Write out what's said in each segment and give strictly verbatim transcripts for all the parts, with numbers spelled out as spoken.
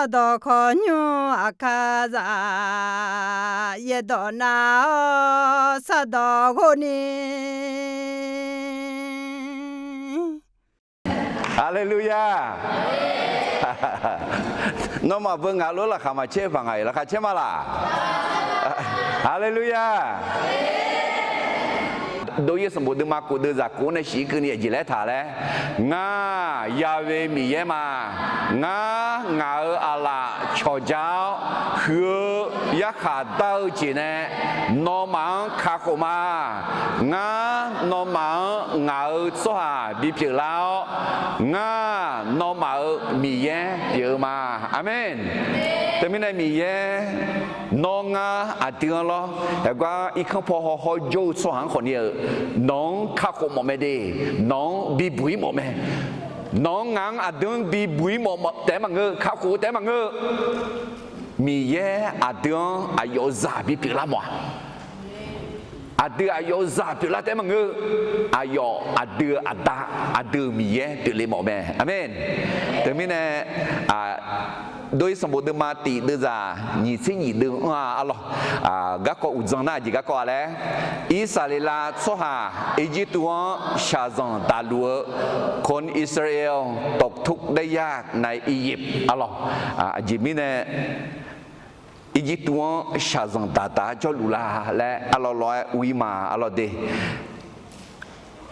Sardawq khawqnymr aqkar zaq, yaerdawq nav-awr sardawq ghov ni. Haleluya! Nawmaf beu ngaq lof laqkhaq maqcaer paq ngaq-iq laqkhaq caer ma laq? Haleluya! Dov-ir sanqbof deuvma kof deuv zaq kof-anr nae shif-ir keuvni aqjeq laer taq laer, Ngar, Yahweh Miqyaer ma. Ngar, ngaq-euq aqlaf cawqja-awr, huiq-eu yarkhaq dar-eu jeq nae nawmaf-anr kakhof ma. Ngar, nawmaf-anr ngaq-euq tsawrhaq bipyeuf lar-awr, ngar, nawmaf-euq Miqyaer pyeuf-eu ma. Aqmeq. Teumirnae Miqyaer, nawr ngar aqdui-anr lawr, haeqgar irkanr paw hawhaw jawr-eu tsawrhaq-anr khawfni-euq, nawq-anr kakhof mawf mae de, nawq-anr bibuq-ir mawf mae. Nawq-anr ngaq-anr aqdui-anr bibuq-ir mawf taef-aer maqngeur, kakhof taef-aer maqngeur. Miqyaer aqdui-anr aqyawf-euq zaq bipyeuf lar mawf-a. Aqdui aqyawf-euq zaq pyeuflar taef-aer maqngeur. Aqyawf aqdui-euq aqda, aqdui-euq Miqyaer pyeufle mawf mae. Aqmeq. Teumirnae, dov-ir sanqbof deuvma tiq deuv zaq nyiq tser nyiq deuv-anr-a arlawq, garkawv uqdzan nar aqjeq garkawv-a laer, Irsaqleqlav tsawrhaq Irjirtuv-anr shaqzanq daqluf-eu, คนอิสราเอลตกทุกข์ได้ยากในอียิปต์ arlawq. Aqjeq mirnae Irjirtuv-anr shaqzanq daqtaf-aer jawrluf la laer arlawq lawq-aer ur-ir ma arlawq de.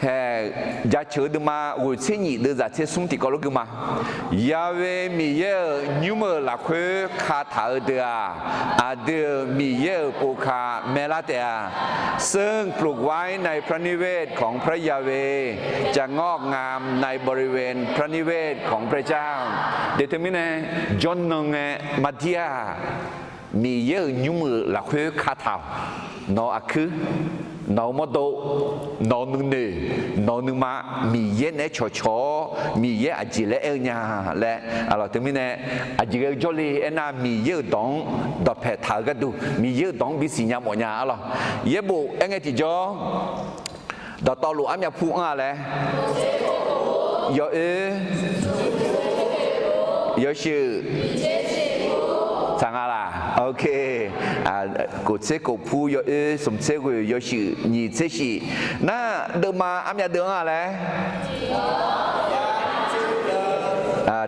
Hae, jaceuq-eu deuvma ghoeq tser nyiq deuv zaq tser smr tiqkawv lof gui ma. Yahweh Miqyaer-euq nymr-euq lafkhoer kataq-eu deuq-aq, aqdui-euq Miqyaer-euq pov ka maerlar taef-a. ซึ่งปลูกไว้ในพระนิเวศของพระยาเวห์ จะงอกงามในบริเวณพระนิเวศของพระเจ้า Deuq teumirnae, jawrnan ngae mardir-aq, Miqyaer-euq nymr-euq lafkhoer kataq-awq. Nawq-euq aqkuir, nawq-euq mawrdo, nawq-euq nuinoeq, nawq-euq nuima, Miqyaer naeq-aer cawqcawq-awr, Miqyaer aqjeq laer aer-eu nya laer arlawq. Teumirnae, aqjeq ghae-eu jawrle aernar, Miqyaer-euq dawq-anr dawqpae taq-eu gharduq, Miqyaer-euq dawq-anr bisiq nya mawf nya arlawq. Yaerbof aer ngae tiqjawr, dawqtawvluf armyav pur anr-a laer, yawoer, yawshuif, tsaq nga laq? Kof tser kof pur, yawoer smq tser ghoeq, yawshuif nyiq tser shif. Nar deuvma armyav deuv anr-a laer,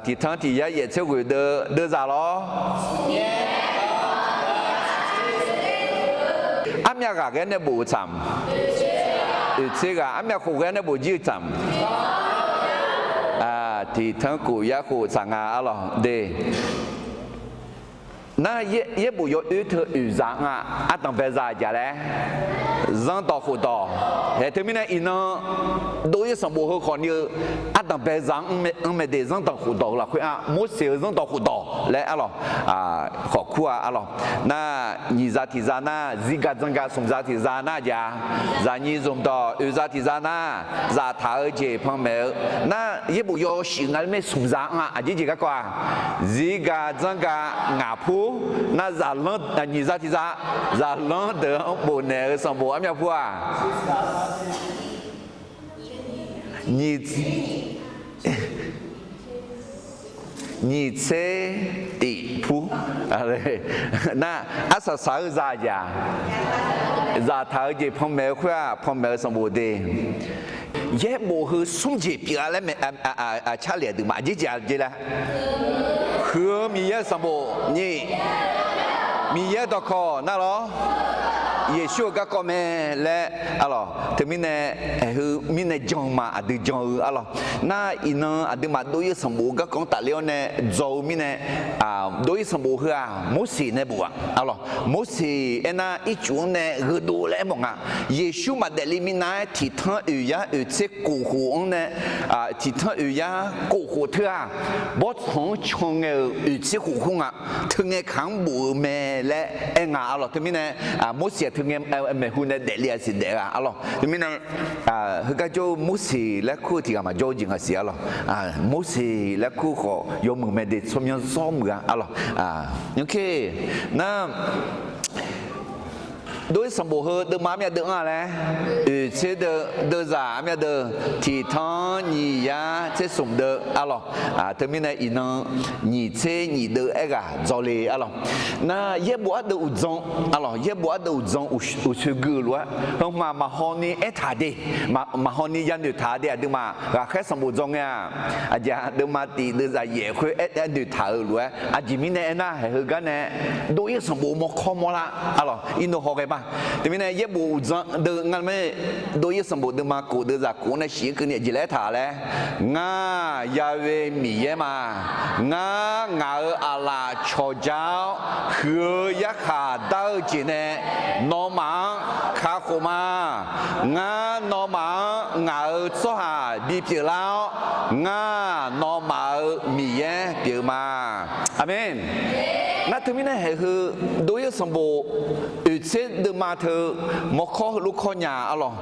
tiqtanr tiq yar yaef tser ghoeq deuv, deuvzaq lawr. Armyav ghaq ghae nae bof-eu tsaq-mq? Oeq tser ghaq. Armyav khof ghae nae bof jir-eu tsaq-mq? Tiqtanr kof yar khof tsaq nga arlawq de. Nar, yaerbof yawoer teu oeq zaq anr-a. Ardanq bae zaq jaq laer, zanrdawq khofdawq. Hae, teumirnae iqnan dov-ir sanqbof heu khawfni-eu ardanq bae zaq-anr anr mae de, zanrdawq khofdawq-eu lafkhoer-a, Morseq-euq zanrdawq khofdawq laer arlawq, khawf kur-a arlawq. Nar, nyiq zaq tiq zaq nar, zirgaq dzanrgaq smq zaq tiq zaq nar jaq, zaqnyiq zmqdawq oeq zaq tiq zaq nar, zaftaq-eu jeq panmaeq-eu nar, yaerbof yawshuif nga laer mae smq zaq anr-a. Aqjeq jeq garkawv-aq, zirgaq dzanrgaq ngaq pur, nar zaqlanr, nyiq zaq tiq zaq, zaqlanr deuq-anr bofnaeq-eu sanqbof armyav pur-aq, nyiq tser tiq pur. Nar, arsaq saq-eu zaq jaq, zaftaq-eu jeq panmaeq-eu khoer-aq, panmaeq-eu sanqbof de. Yaerbof heu smr jeq pyeuf-a laer mae, carlef aqduimaf aqjeq jeq-a jeq laer, huiq-eu Miqyaer-euq sanqbof nyiq, Miqyaer dawqkawq nar lawr, Yeqsur-euq garkawv mae laer arlawq. Teumirnae, aeqheu mirnae jan ma, aqdui jan-eu arlawq. Nar, iqnan aqduimaf dov-ir-eu sanqbof-eu garkawv-anr tafler-awr nae dzaw-eu mirnae, dov-ir sanqbof heu-aq Morseq nae bof-a arlawq. Morseq aernar, ircuf-anr nae gheudov laer aermawf nga. Yeqsur maqdaefle minav-aer tiqtanr oeq yar oeq tser kof khof-anr nae, tiqtanr oeq yar kof khof teu-aq, bawrtsanq-anr can ngae-euq oeq tser khof khoer nga. Teungae kaq-anr bof-eu mae laer aer nga arlawq. Teumirnae, Morseq-aq teungae maeqhu nae daefle-a siq daef-a arlawq. Teumirnae, heugar jawr-eu Morseq laer kur-eu tiq ghaq maqjawr-eu jeq nga siq arlawq. Morseq laer kur khawf yawmuiq mae de, tsawrmyanr zawr muiq-a arlawq. Nar, Dov-ir sanqbof heu deuvma armyav deuv-anr-a laer, oeq tser deuv, deuvzaq armyav deuv, tiqtanq nyiq yar tser smq deuv arlawq. Teumirnae iqnan nyiq tser nyiq deuv aerghaq dzawle arlawq. Nar yaerbof ardeuv uqdzan arlawq, yaerbof ardeuv uqdzan uqsoeq gui-euq lof-aer, heu hmq maqhaw ni aertaq de, maqhaw ni yanoeq taq de aqduimaf ghaqkhaer sanqbof dzawr ngae-aq, aqjeq deuvma tif deuvzaq yaef khoer aer noeqtaq-euq lof-aer, aqjeq mirnae aernar, haeq heugar nae dov-ir sanqbof mawrkawr mawrlar arlawq, irnov haw ghae ma. Teumirnae yaerbof uqdzan deuv nga laer, dov-ir sanqbof deuvma kof deuvzaq kof-anr nae shif-ir keuvni aqjeq laer aertaq laer, Ngar Ya'we Miqyaer ma. Ngar ngaq-euq aqlaf cawqja-awr huiq-eu yarkhaq dar-eu jeq nae nawmaf-anr kakhof ma. Ngar nawmaf-anr ngaq-euq tsawrhaq bipyeuf lar-awr, ngar nawmaf-euq Miqyaer pyeuf-eu ma. Aqmeq. Ngar teumirnae haeq heu dov-ir sanqbof oeqtser deuvma teu mawrkawr heulof kawr nya arlawq.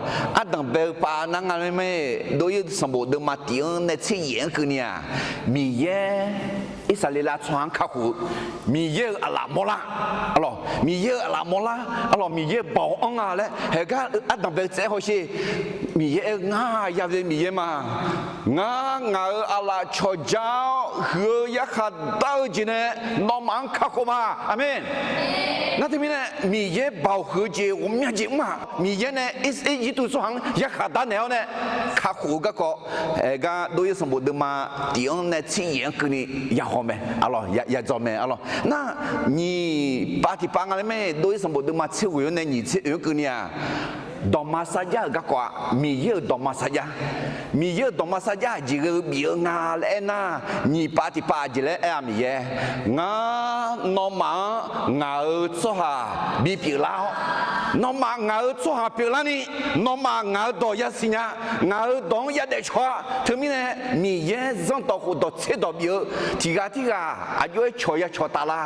Ardanq bae-eu pav nar nga laer mae, dov-ir sanqbof deuvma tif-anr nae tser yaef-anr keuvni-aq, Miqyaer Irsaqleqlav tsawrhaq-anr kakhof-eu, Miqyaer-euq aqlaf mawrlar arlawq, Miqyaer-euq aqlaf mawrlar arlawq, Miqyaer-euq baoq-anr nga laer haeq gar ardanq bae-eu tsaev-aer hawsher. Miqyaer-aer ngar Ya'we Miqyaer ma. Ngar ngaq-euq aqlaf cawqja-awr huiq-eu yarkhaq dar-eu jeq nae nawmaf-anr kakhof ma. Aqmeq. Ngar teumirnae Miqyaer baoq huiq-eu jeq ghawqmya jeq mr-aq, Miqyaer nae Irjirtuv tsawrhaq-anr yarkhaq dar naeq-awr nae kakhof-eu garkawv, haeq gar dov-ir sanqbof deuvma tif-anr nae tser yaef-anr keuvni yahaw mae arlawq, yadzaw mae arlawq. Nar nyiq pav tiqpav nga laer mae, dov-ir sanqbof deuvma tser ghoeq-anr nae nyiq tser oeq-anr keuvni-aq, dawqma sarjax-euq garkawv-aq, Miqyaer-euq dawqma sarjax. Miqyaer-euq dawqma sarjax aqjeq ghae-eu bif-eu nga laer aernar, nyiq pav tiqpav aqjeq laer aer-a, Miqyaer, ngar nawmaf-anr ngaq-euq tsawrhaq bipyeuf lar-awr, nawmaf ngaq-euq tsawrhaq pyeuflarni, nawmaf ngaq-euq dawq yasiq nya, ngaq-euq dawq-anr yadaef cawq-a. Teumirnae Miqyaer zanrdawq khofdawq tserdawq bif-eu tiq ghaq tirghaq aqjox-aer cawq ya cawq taf la,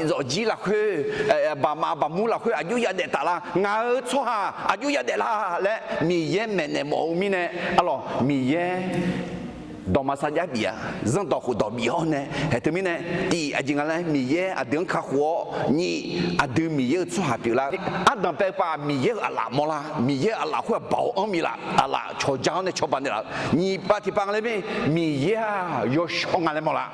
zawqjir lafkhoer, baqmaf baqmur lafkhoer aqjox yadaef taf la, ngaq-euq tsawrhaq aqjox yadaef la laer Miqyaer maeqnaeq mawf-eu mirnae arlawq, Miqyaer dawqma sarjax bif-a, zanrdawq khofdawq bif-awr nae haeq teumirnae, tiq aqjeq nga laer Miqyaer aqdui-anr kakhof-awr, nyiq aqdui Miqyaer-euq tsawrhaq pyeuflar. Ardanq bae pav Miqyaer-euq aqlaf mawrlar, Miqyaer-euq aqlaf khoer-aq baoq-anr miflaf, aqlaf cawqja-awr nae cawba naeqlaf. Nyiq pav tiqpav nga laer mae, Miqyaer-aq yawshawr nga laer mawrlar.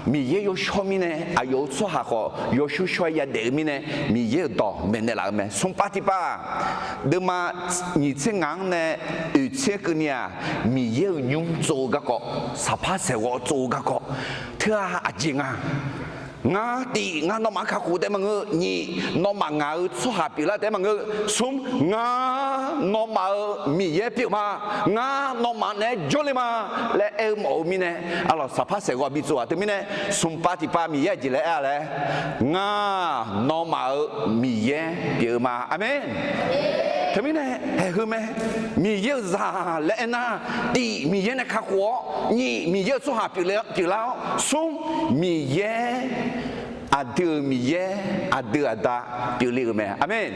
Miqyaer yawshawr mirnae aqyawf-euq tsawrhaq khawf yawshawr shawr-aer yadaef-eu mirnae, Miqyaer-euq dawq maeqnaeq laf-eu mae. Smq pav tiqpav, deuvma nyiq tser ngaq-anr nae oeq tser keuvni-aq, Miqyaer-euq nymr tsov-eu garkawv, saqpar saeqghawv tsov-eu garkawv, teu-aq aqjeq nga. Ngar tiq, ngar nawmaf-anr kakhof taef maqngeur. Nyiq, nawmaf ngaq-euq tsawrhaq pyeuflar taef maqngeur. Smr, ngar nawmaf-euq Miqyaer pyeuf ma. Ngar nawmaf naeq-aer jawrle ma laer aer-eu mawf-eu mirnae, arlawq, saqpar saeqghawv bitsov-aq teumirnae, smq pav tiqpav Miqyaer aqjeq laer aer-a laer, ngar nawmaf-euq Miqyaer pyeuf-eu ma. Aqmeq. Teumirnae haeq heu mae, Miqyaer-euq zaq laer aernar, tiq, Miqyaer nae kakhof-awr, nyiq, Miqyaer-euq tsawrhaq pyeuflar-awr, smr, Miqyaer, aqdui-euq Miqyaer, aqdui aqda pyeufle-euq mae. Aqmeq.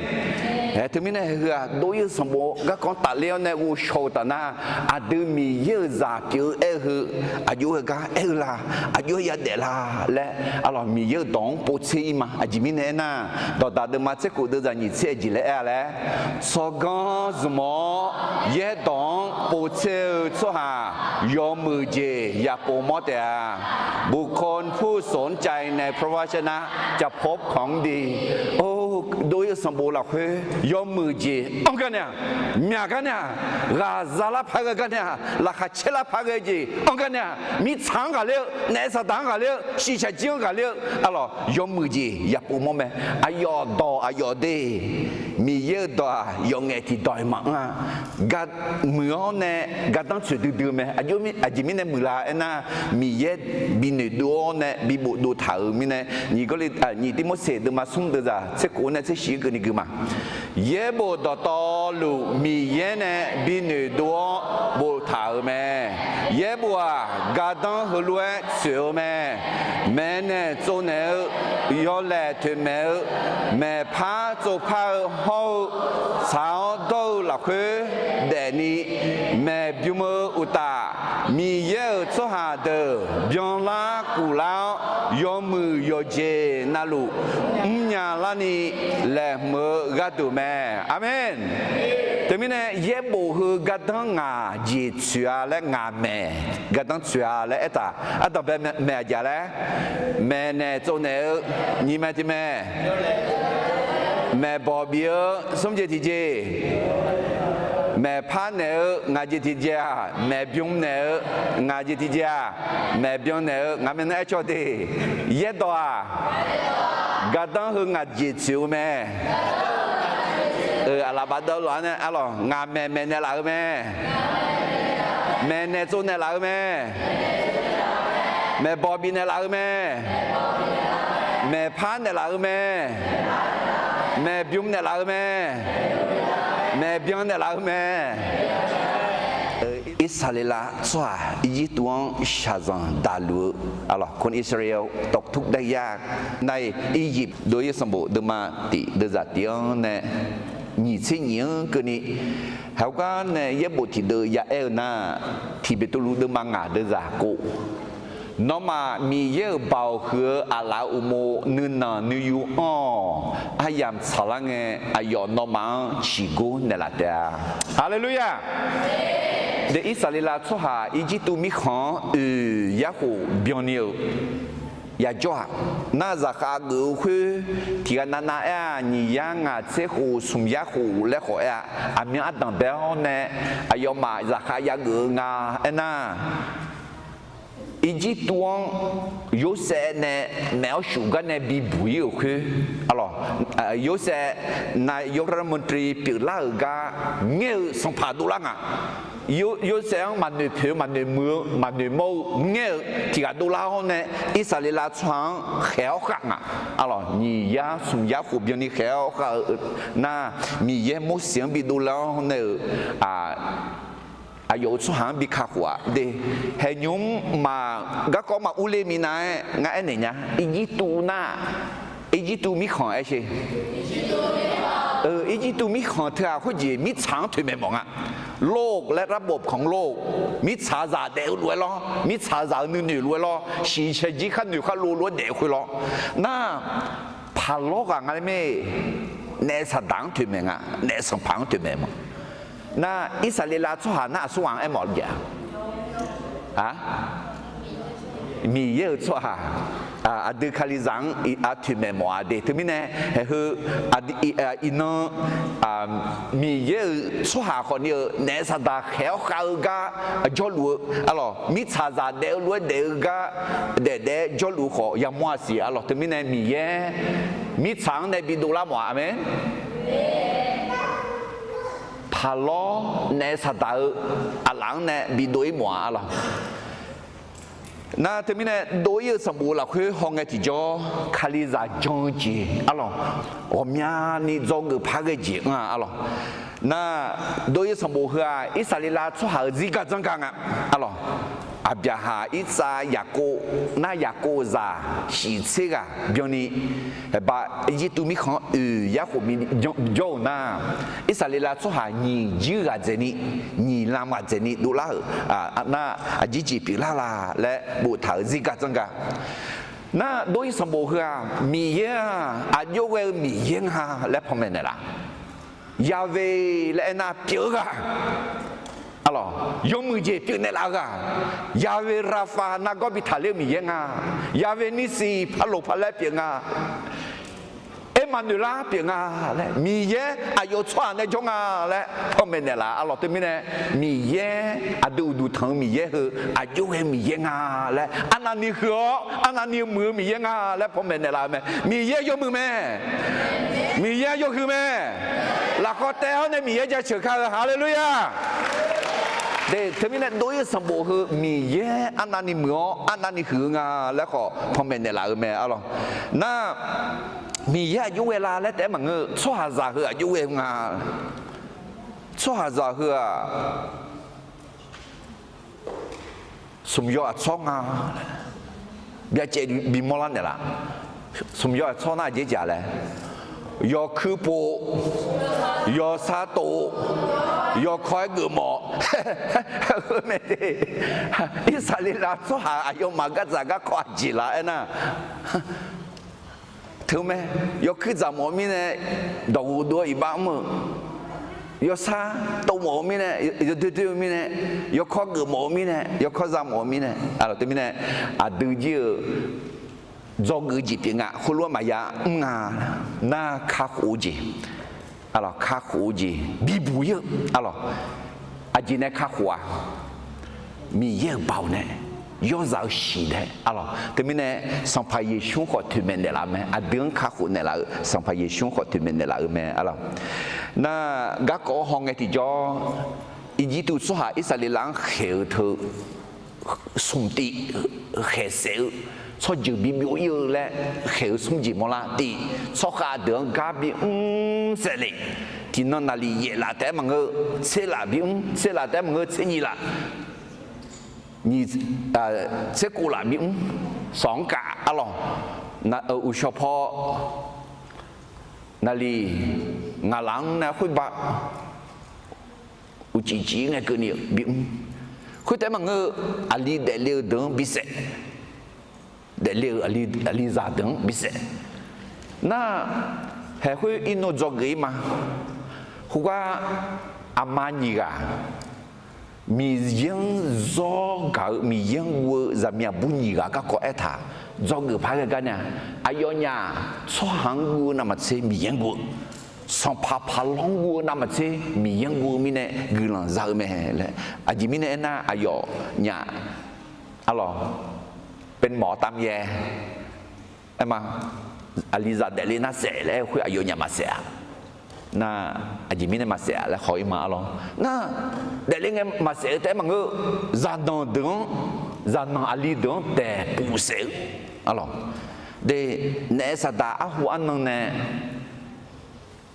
Aer, teumirnae haeq heu-aq, dov-ir-eu sanqbof garkawv-anr tafler-awr nae ghovshaw-eu taf nar, aqdui Miqyaer-euq zaq pyeuf-eu aer-eu heu, aqjox-aer heugar aer-eu la, aqjox-aer yadaef la laer, arlawq, Miqyaer-euq dawq-anr povtser-ir ma. Aqjeq mirnae aernar, dawqdaq deuvma tser khof deuvzaq nyiq tser aqjeq laer aer-a laer, tsawrganr zmq-awr yaerdawq-anr povtser-eu tsawrhaq yawmuiq jeq yaqpov mawr taef-a. บุคคลผู้สนใจในพระวจนะจะพบของดี Or, dov-ir-eu sanqbof lafkhoer yawmuiq jeq anr gar nae-aq, myaq gar nae-aq, ghaq zalar par ghae gar nae-aq, laqkhaq caerlar par ghae jeq anr gar nae-aq, mirtsaq-anr ghaqler-eu, naef saqdaq-anr ghaqler-eu, shiqshaq jir-anr ghaqler-eu, arlawq, yawmuiq jeq yaqpov mawr mae. Aqyawf dawq aqyawf de, Miqyaer-euq dawq-aq yawf ngaef tiqdawq-iq maqanr-a. Gar muiq-awr nae gardanr tsoeq duidui-eu mae. Aqjeq mirnae muiqlar aernar, Miqyaer bi noeqdov-awr nae bi bofdov taq-euq mirnae, nyiq Gawrliv, nyiq Tirmorseq deuvma smr deuvzaq tser khof nae tser shif-ir keuvni gui ma. Yaerbof dawqtawvluf Miqyaer nae bi noeqdov-awr boftaq-euq mae. Yaerbof-aq, gardanr heulof-aer tsoeq-eu mae. Maeqnaeq tsovnaeq-eu, yawlaeq toeqmaeq-eu, maeqpar tsovpar-eu hawr-eu, tsaq-awr dawr-eu lafkhoer daefni, maeqbym-eu uqtaf, Miqyaer-euq tsawrhaq deuq byanlar kuflar-awr, yawmuiq yawqjeq navluf mrnya larni laeqhmq-eu gharduq mae. Aqmeq. Teumirnae yaerbof heu gardanr ngaq jeq tsoeq-a laer, ngaq maeq gardanr tsoeq-a laer aertaq, ardanqbae maeq aqjeq laer, maeqnaeq tsovnaeq-eu nyiq mae tiq mae, maeqbawq bif-eu smr jeq tiq jeq, maeqpar naeq-eu ngaq jeq tiq jeq-aq, maeqbym naeq-eu ngaq jeq tiq jeq-aq, maeqbyan naeq-eu ngaq mae nar aer caw de. Yaerdawq-aq, gardanr heu ngaq jeq tsoeq-eu mae. Aqlaf bafdov lawq-anr nae arlawq, ngaq maeq maeqnaeq laf-eu mae. Maeqnaeq tsovnaeq laf-eu mae. Maeqbawq bifnaeq laf-eu mae. Maeqpar naeqlaf-eu mae. Maeqbym naeqlaf-eu mae. Maeqbyan naeqlaf-eu mae. Irsaqleqlav tsawrhaq Irjirtuv-anr shaqzanq daqluf-eu, arlawq, คนอิสราเอล ตกทุกข์ได้ยาก nar-iq, Irjif dov-ir sanqbof deuvma tiq deuvzaq tiq-anr nae nyiq tser nyiq-anr keuvni, heugar nae yaerbof tiq deuv ya aer-eu nar, tiq Beqtuvluv deuvma ngaq deuvzaq kov, nawmaf Miqyaer-euq baoq huiq-eu aqlaf-euq uqmov nuinanq nuiyu anr-awq. Aryamq tsaqlar ngae, aqyawf nawmaf-anr ciqgor naeqlaf taef-a. Haleluya! De, Irsaqleqlav tsawrhaq Irjirtuv mirkhanq-anr oeq yarkhof byanni-eu yajawr-aq, nar zaqkhav geuf-eu khoer tiq ghaq navnav aer-aq, nyiq yar ngaq tser khof smq yar khof laer khawf aer-a. Aqmyan ardanq bae-awr nae aqyawfmaf zaqkhav yageuf-eu nga aernar, Irjirtuv-anr Yorsaev nae maef-awr shuf gar nae bibuq-ir-euq khoer, arlawq, Yorsaev นายกรัฐมนตรี pyeuflar-euq gar ngaer-eu sanqpaq dovlar nga. Yorsaev-anr maqnoeq poeq-eu maqnoeq muiq-eu maqnoeq mawr-eu ngaer-eu tiq ghaq dovlar-awr nae, Irsaqleqlav tsawrhaq-anr khaeq-awr khav nga. Arlawq, nyiq yar smq yar khof byanni khaeq-awr khav-eu nar, Miqyaer Morseq-anr bidovlar-awr nae-euq aqyawf-euq tsawrhaq-anr bi kakhof-aq de. Haeqnymr maf garkawv maqurler minav-aer ngar aernaeq nya. Irjirtuv nar, Irjirtuv mirkhanq aer sher. Irjirtuv mirkhanq teu-aq khoerjeq mirtsaq-anr toeqmaeq mawf nga. โลก laer ระบบของโลก mirtsaqzaq daef-eu lof-aer lawr, mirtsaqzaq-euq nuinoeq lof-aer lawr, shiqshaeq jir khar noeq khar lov lof-aer daef-eu khoer lawr. Nar, paqlawr ghaq nga laer mae. Naef saqdaq-anr toeqmaeq nga. Naef sanqpaq-anr toeqmaeq mawf. Nar, Irsaqleqlav tsawrhaq nar aqsur ghaq-anr aermawf-a jeq-a. Miqyaer-euq tsawrhaq, aqdui Kalizaq-anr aqtoeqmaeq mawf-a de. Teumirnae, haeqheu iqnan Miqyaer-euq tsawrhaq khawfni-euq naef saqdaq khaeq-awr khav-eu gar jawrluf-eu, arlawq, mirtsaqzaq daef-eu lof-aer daef-eu gar daef daef-aer jawrluf-eu khawf yamawr-a siq, arlawq. Teumirnae Miqyaer mirtsaq-anr nae bidovlar mawf-a. Aqmeq. Paqlawr naef saqdaq-eu aqlaf-anr nae bidov-ir mawf-a, arlawq. Nar teumirnae dov-ir-eu sanqbof lafkhoer hawngae tiqjawr Kalizaq jan-eu jeq, arlawq, ghawqmyani dzawgeuf par ghae jeq anr-a, arlawq. Nar, dov-ir-eu sanqbof heu-aq Irsaqleqlav tsawrhaq-euq zirgar dzanrgar nga, arlawq. Aqbyaqhaq, Irsaq, Yaqkov, nar Yaqkov zaq shiq tser ghaq byanni, haeqba Irjirtuv mirkhanq-anr oeq yarkhof bi jawr-euq nar, Irsaqleqlav tsawrhaq nyiq jir ghaq dzaeqni, nyiq lam ghaq dzaeqni dovlar-euq nar, aqjir jeq pyeuflar la laer boftaq-euq zirgar dzanrgar. Nar dov-ir sanqbof heu-aq Miqyaer-aq aqjox ghae-eu Miqyaer nga laer panmaeq naeqlaf. Yaqve laer aernar pyeuf-eu ghaq, arlawq, yawmuiq jeq pyeufnaeq laf-eu ghaq, Yaqve Raqfaq nargawr bi taqler-eu Miqyaer nga, Yaqve Nisiq paqloq paqlaer pyeuf nga, Ermaqnoeqlar pyeuf nga laer Miqyaer aqyawf tsawrhaq nae jawr nga laer panmaeq naeqlaf, arlawq. Teumirnae Miqyaer aqdui uqduq tanq-eu Miqyaer heu aqjox ghae-eu Miqyaer nga laer arnavni huiq-awr arnavni muiq-eu Miqyaer nga laer panmaeq naeqlaf-eu mae. Miqyaer yawmuiq mae. Miqyaer yawhuiq mae. Lafkhawf taev-awr nae Miqyaer jaceuq kar-eu, haleluya. Teumirnae dov-ir-eu sanqbof heu Miqyaer arnavni muiq-awr arnavni huiq-eu nga laer khawf panmaeq naeqlaf-eu mae, arlawq. Nar, Miqyaer aqjox ghae la laer taef-aer maqngeur-eu, tsawrhaqzaq heu aqjox ghae-eu nga. Tsawrhaqzaq heu-aq smq yaw aqtsawr nga. Byacaev bimawr lar naeqlaf. Smq yaw aqtsawr nar aqjeq jav laer, yawkuir pov, yawsar tov, yawkawr-aer geufmawf, Heu mae de, Irsaqleqlav tsawrhaq aqyawfmaf gardzaq garkawv aqjeq laf aernar, teu mae, yawkuir dzaq mawf-eu mirnae, dawqghof dov-awr iqbax mr-eu, yawsar tov mawf-eu mirnae, yawdoer doer-eu mirnae, yawkawr geuf mawf-eu mirnae, yawkawr za mawf-eu mirnae, teumirnae aqdui jir-eu dzawgeuf jeq pyeuf nga, khoerlof-aer maqya mr nga. Nar kakhof-eu jeq, kakhof-eu jeq bibuq ir-eu, arlawq, aqjeq nae kakhof-aq, Miqyaer-euq baoq nae, yawzaq-eu shiq nae, arlawq, teumirnae Sanqpaq Yeqsur khawf toeqmaeq naeqlaf-eu mae. Aqdui-anr kakhof naeqlaf-eu Sanqpaq Yeqsur khawf toeqmaeq naeqlaf-eu mae, arlawq. Nar garkawv hawngae tiqjawr, Irjirtuv tsawrhaq Irsaqleqlav-anr khaeq-eu teu smq tiv khaeq saef-eu, tsawrjeuq bi byov ir-eu laer khaeq-eu smr jeq mawrlar tiv, tsawrkhav deuq-anr gar bimr saef le. Tiqnan naqliq yaeflaf taef-aer maqngeur, tserlaf bimr, tserlaf taef-aer maqngeur, tser nyiq laf, nyiq, tser kov laf bimr, sawq-anr kaf, arlawq, uqshawq paw naqliq ngaq laf-anr nae khoerba uqcif cif-ir ngae keuvni-eu bimr. Khoertaef-aer maqngeur-eu, aqli daefle-eu deuq-anr bisaef, daefle-eu aqli, aqlizaq deuq-anr bisaef. Nar, haeq khoer irnov dzawgeuf-ir ma. Khoergar aqma nyiq ghaq Miqyaer-anr zawr gaq-eu, Miqyaer-anr guv-eu zaqmiq aqbur nyiq ghaq garkawv aertaq, dzawgeuf par ghae gar nya. Aqyawfnyaf tsawrhaq-anr guv-eu navmaqtser Miqyaer-anr guv-eu, sanqpaq paqlawr-anr guv-eu navmaqtser Miqyaer-anr guv-eu mirnae guiqlanq za-eu mae laer. Aqjeq mirnae aernar, aqyawfnyaf, arlawq, pemawf-awr tamyaer aer ma, aqlizaq daefle nar saef laer aer-eu khoer aqyawfnyaf maqsaef-a. Nar, aqjeq mirnae maqsaef-a laer haw-ir ma, arlawq. Nar, daefle ngae maqsaef-eu taef-aer maqngeur, zaqnanq deuq-anr, zaqnanq aqli deuq-anr daeqpuf saef-eu, arlawq. De, naef saqdaq arhu arnan nae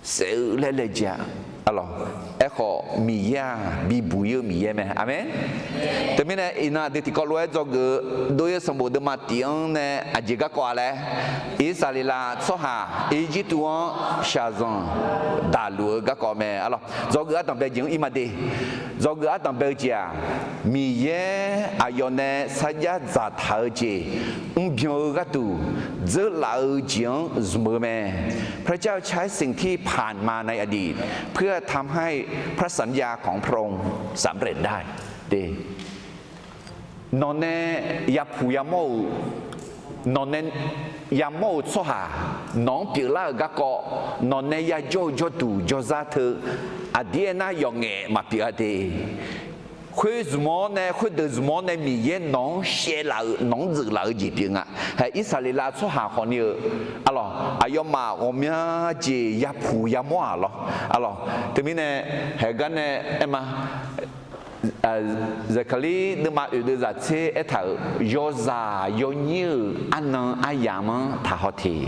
saef-eu laer laejae-a, arlawq. Aerkhawf, Miqyaer-aq bibuq ir-eu Miqyaer mae. Aqmeq. Teumirnae iqnan aqdui tiqkawv lof-aer dzawgeuf-eu dov-ir-eu sanqbof deuvma tiq-anr nae aqjeq garkawv-a laer, Irsaqleqlav tsawrhaq Irjirtuv-anr shaqzanq daqluf-eu garkawv mae, arlawq. Dzawgeuf ardanq bae jeq-anr ir ma de. Dzawgeuf ardanq bae-eu jeq-aq, Miqyaer aqyawf nae sarjax dzaqtaq-eu jeq mrbyan-eu gharduq dzeurlaf-eu jeq-anr zmq-eu mae. พระเจ้าใช้สิ่งที่ผ่านมาในอดีต เพื่อทำให้พระสัญญาของพระองค์สำเร็จได้ Nawq nae yapuq yamawr-euq, nawq nae yamawr-euq tsawrhaq nawq-anr pyeuflar-euq garkawv, nawq nae yajawr-eu jawrduq jawrzar teu aqdir aernar yawqngaef maqpyeuf-a de. Khoer zmq-awr nae, khoerdeuq zmq-awr nae Miqyaer nawq-anr shaevlaf-euq, nawq-anr dzeuflaf-eu jeq pyeuf nga. Hae, Irsaqleqlav tsawrhaq khawfni-eu, arlawq, aqyawfmaf ghawqmya jeq yapuq yamawr-aq lawr, arlawq. Teumirnae, haeq gar nae aer ma, Zaqkaqlir deuvma oeq deuv zaq tser aertaq-euq, yawzaq yawnyir-euq arnan aryamq-anr taqhaw teq.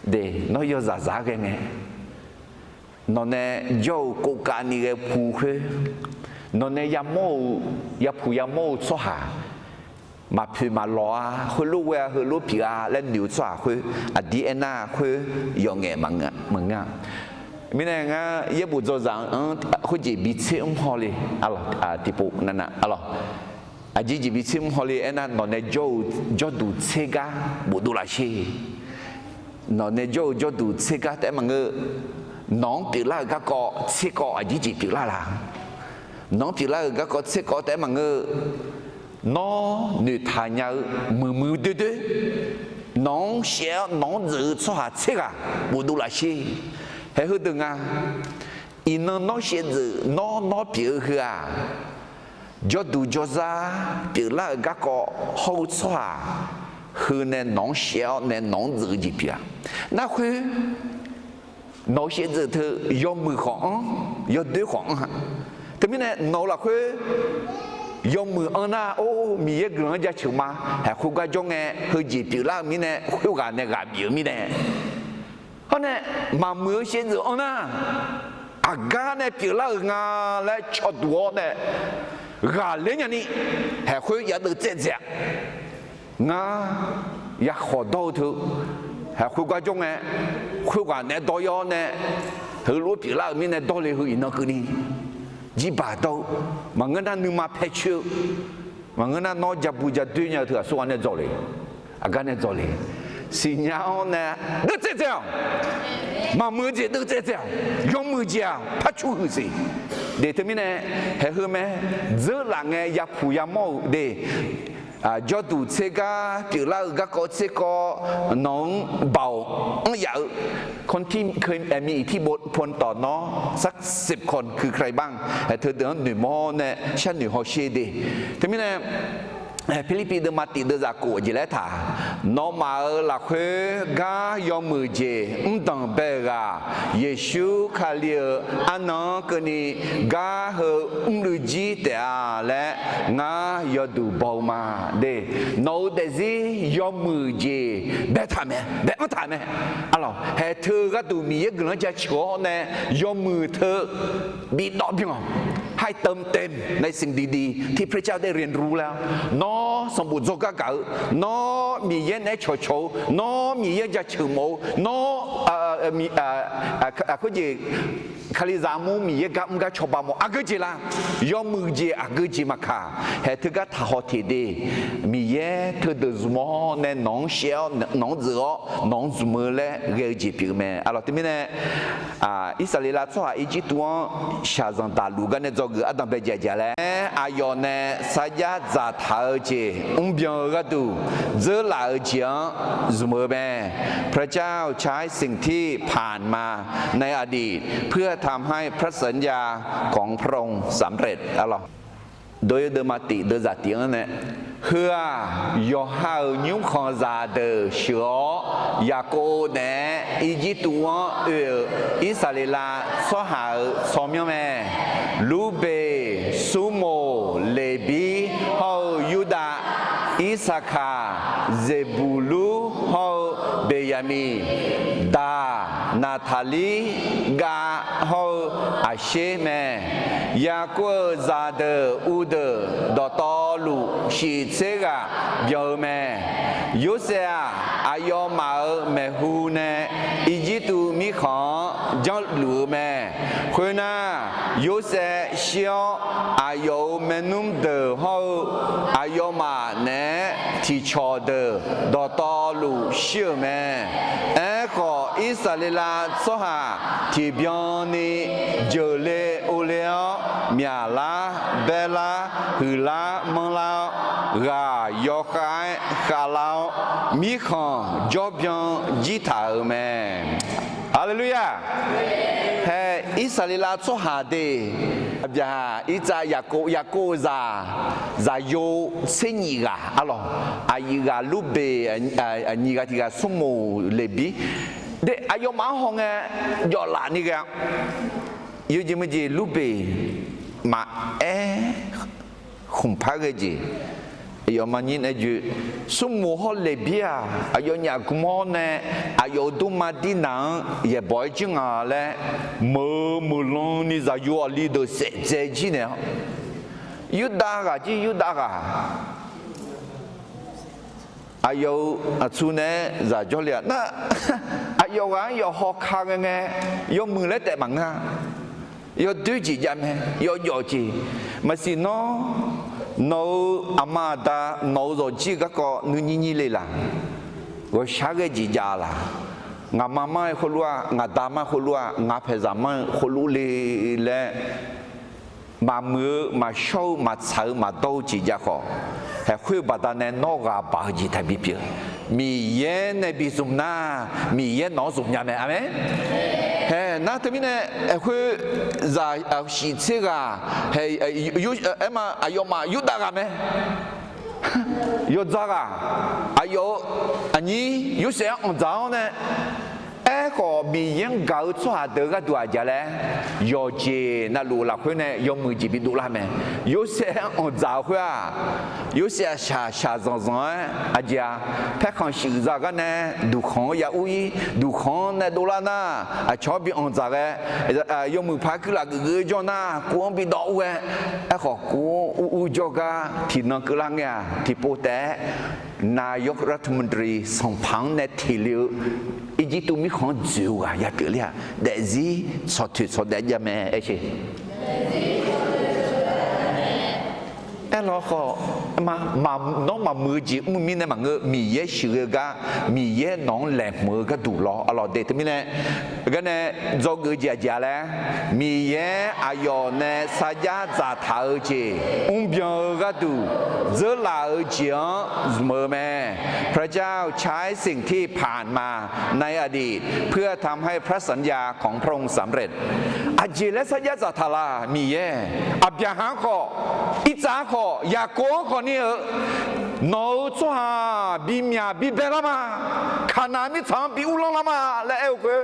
De, nawr yawzaq zaq-aer ghae ngae, nawq nae jawr-eu kovkavni ghae pu khoer, nawq nae yamawr-eu, yapuq yamawr-eu tsawrhaq maqpoeq maqlawq-a, heulof ghae-a, heulof pyeuf-a laer noeq-eu tsawrhaq khoer, aqdir aernar khoer yawqngaef maqngeur-a. Mirnae ngar yaerbof dzawzaq-anr khoerjeq bi tser mr hawle, tiqpov navnav, arlawq, aqjeq jeq bi tser mr hawle aernar, nawq nae jawr-eu jawrduq tser gar bofdov laf sher. Nawq nae jawr-eu jawrduq tser gar taef-aer maqngeur. Nawq-anr pyeuflar-euq garkawv tser kawv aqjeq jeq pyeuflar la? Nawq-anr pyeuflar-euq garkawv tser kawv taef-aer maqngeur. Nawr noeqtaq nya-eu muiqmuiq doerdoer, nawq-anr shaev-awr nawq-anr dzeuf-eu tsawrhaq tser ghaq bofdov laf sher. Hae, heudeuq nga. Iqnan nawr shaevdzeuf nawr nawr pyeuf-eu heu-aq, jawrduq jawrzar pyeuflar-euq garkawv hawr-eu tsawrhaq heu nae nawq-anr shaev-awr nae nawq-anr dzeuf-eu jeq pyeuf-a. Narkhoer nawq-eu shaevdzeuf teu yawmuiq khawf anr, yawdoer khawf anr-a. Teumirnae nawq-eu lafkhoer yawmuiq anr nar, or, Miqyaer guiqlanq-anr jaceuq ma. Haeq, khoergar jawr ngae heujeq pyeuflar-eu mirnae, khoerghaq nae ghaq bif-eu mirnae, hawr nae maqmuiq-eu shaevdzeuf anr nar, aqgar nae pyeuflar-euq nga laer cawduq-awr nae ghaqler nyani, haeq, khoer yadeuv tsaev dzaeq-a. Ngar yakhawq dawr-eu teu, haeq, khoergar jawr ngae, khoerghaq nae dawr yawr nae, heulof pyeuflar-euq mirnae dawrle heu iqnan keuvni, jirbaq dawr-eu, maqngeur nar nuima paecoer-eu, maqngeur nar nawr jabu jadoer nya-eu teughaq sawrghaq nae dzawq le. Aqgar nae dzawq le. Siqnya-awr nae deuvtsaev tsaev-awq. Maqmuiq-eu jeq deuvtsaev tsaev-awq. Yawmuiq jeq-aq par cu huiq siq. De teumirnae, haeq heu mae, dzeurlaf ngae yapuq yamawr-euq de, jawrduq tser gar pyeuflar-eu garkawv tser kawv, nawq-anr baoq anr yaf-eu คนที่เคยมีอิทธิพลต่อน้อง สักสิบคน คือใครบ้าง haeq teudeuq-anr noeqmawr nae sharnoeq hawsher de. Teumirnae, Pirlirpiv deuvma tiq deuvzaq khof jeq laer taq, nawmaf-euq lafkhoer gar yawmuiq jeq mrdanq bae-eu ghaq, Yeqsur Kali-euq arnan-anr keuvni gar heu mrluiv jir taef-a laer ngar yawduq baw-eu ma de. Nawq-euq daefzir yawmuiq jeq baetaq mae, bae-anr taq mae. Arlawq, haeq teu gharduq Miqyaer guiqlanq jaceuq-awr nae yawmuiq teu bidawv byan-awq. ให้เติมเต็มในสิ่งดีๆ ที่พระเจ้าได้เรียนรู้แล้ว nawr sanqbof dzawrgar gaq-eu, nawr Miqyaer naeq-aer cawqcawq-eu, nawr Miqyaer jaceuq mawf-eu, nawr khoerjeq Kalizaq armur Miqyaer gar mr gar cawba mawf aqgeu jeq la, yawmuiq jeq aqgeu jeq maqkaq, haeq teugar taqhaw teq de. Miqyaer teudeuq zmq-awr nae nawq-anr shaev-awr nawq-anr dzeuf-awr nawq-anr zmq-eu laer ghae-eu jeq pyeuf-eu mae. Arlawq teumirnae, Irsaqleqlav tsawrhaq Irjirtuv-anr shaqzanq daqluf gar nae dzawgeuf ardanq bae jaqjaq laer, aqyawf nae sarjax dzaqtaq-eu jeq mrbyan-eu gharduq dzeurlaf-eu jeq-anr zmq-eu mae. พระเจ้าใช้สิ่งที่ผ่านมาในอดีต เพื่อทำให้พระสัญญาของพระองค์สำเร็จ Arlawq, dawr-eu deuvma tiq deuvzaq tiq-anr nae, heu-aq, yawqha-euq nymrkhanq zaqdeuq sheuq-awr, Yaqkov naeq-aer Irjirtuv-anr oe-euq Irsaqleqlav tsawrhaq-euq tsawrmyanr mae. Lurbeq, Surmoq, Leqbir hawr-eu Yurdav, Irsaqkaq, Zeqbuqlur hawr-eu Beqyaqmiq, Daq, Naqtaqlir, Gav hawr-eu Aqsher mae. Yaqkov-euq zaqdeuq uvdeuq dawqtawvluf shiq tser ghaq byan-eu mae. Yorsaev-aq, aqyawfmaf-euq maeqhu nae Irjirtuv mirkhanq-anr janrluf-eu mae. Khoernar, Yorsaev shir-awr, aqyawf-euq maernmr deuq hawr-eu aqyawfmaf naeq-aer tiqcawq deuq dawqtawvluf shir-euq mae. Aerkhawf, Irsaqleqlav tsawrhaq tiqbyan ni jeuqle ovle-awr, myaqlar baerlar huiqlar manrlar-awr, ghaq yawkhav-aer khavlar-awr, mirkhanq jawrbyan jir taq-euq mae. Haleluya! Hae, Irsaqleqlav tsawrhaq de, aqbyaq irtsav Yaqkov, Yaqkov-euq zaq, zaqyo tser nyif ghaq arlawq, aqyuif ghaq Lurbeq, aqnyiq ghaq tiq ghaq Surmoq Leqbir de, aqyawfmaf-anr hawngae jawflaf ni ghae-a. Yawjeq meujeq Lurbeq maqaer khmqpar ghae jeq, aqyawfmaf nyir nae joe, Surmoq hawr Leqbir-aq, aqyawfnyaf gmr-awr nae aqyawf-euq duma Dirnaq-anr yaeqbawq-aer jir nga laer, meuq-eu meuqlan ni zaqyo aqli deuq saef dzae jir naeq-awr, Yurdav ghaq jir Yurdav ghaq, aqyawf-euq aqtsu naeq-aer zaq jawrle-aq nar, aqyawf ghaq-anr yawqhaw ka ghae ngae, yawmuiq laer taef maqngeur-a. Yawdoer jeq jav mae, yawjawf jeq. Maqsiq nawr, nawq-euq aqma aqda nawq-euq zawqjir-eu garkawv nuinyir nyir le laq? Ghawqshaq ghae jeq jav laq? Ngaqma mar-eu khoerlof-aq, ngaqda mar-eu khoerlof-aq, ngaq paeqzaq mar-eu khoerlof le laer, maqmuiq-eu, maqshawr-eu, maqtsaq-eu, maqdawr-eu jeq jav khawf, haeq khoer-eu baqdanae nawr ghaq baq-eu jeq taqbi pyeuf. Miqyaer nae bi zmq nar, Miqyaer nawq-anr zmq nya mae. Aqmeq. Hae nar teumirnae, haeq khoer zaq shiq tser ghaq, aerma aqyawfmaf Yurdav ghaq mae. Yawdzaq ghaq, aqyawf-euq aqnyir Yorsaev-anr anqdzaq-awr nae, aerkhawf Miqyaer-anr gaq-eu tsawrhaq deuq gharduq aqjeq laer, yawqjeq navluf lafkhoer nae yawmuiq jeq bidov lar mae. Yorsaev-anr anqdzaq-eu khoer-aq, Yorsaev-aq shaq shaq zanqzanq-aer aqjeq-a, paerkhanq shuif za gar nae duqkhanq-anr ya ur-ir, duqkhanq-anr nae dovlar nar, aqcawq-anr bi anqdzaq ghae, yawmuiq paq-aer kuirlaf geufgeuf-eu jawr nar, kov-anr bidawv ur-aer, aerkhawf kov-anr ur ur jawrgar tiqnan keuvlar ngae-aq, tiqpov taef-aer นายกรัฐมนตรี sanqpaq-anr nae teq le-eu Irjirtuv mirkhanq-anr dzoeq-eu ghaq ya pyeufler-aq, daefzir tsawqtoeq tsawqdaef jav mae aer sher. Aerlawkhawf, nawr maqmuiq-eu jeq mr mirnae maqngeur, Miqyaer sheuqghae-eu gar, Miqyaer nawq-anr laeqhmq-eu gharduq lawr. Arlawq de teumirnae, garnae dzawgeuf-eu jeq aqjeq-a laer, Miqyaer aqyawf nae sarjax dzaqtaq-eu jeq mrbyan-eu gharduq dzeurlaf-eu jeq-anr zmq-eu mae. พระเจ้าใช้สิ่งที่ผ่านมาในอดีตเพื่อทำให้พระสัญญาของพระองค์สำเร็จ Aqjeq laer sarjax dzaqtaq laf Miqyaer, Aqbyaqhaq-anr khawf, Irtsav-anr khawf, Yaqkov-anr khawf ni-eu, nawq-euq tsawrhaq bimyaq bibae lar ma, Kaqnaq mirtsaq-anr bi uvlanr lar ma laer aer-eu khoer,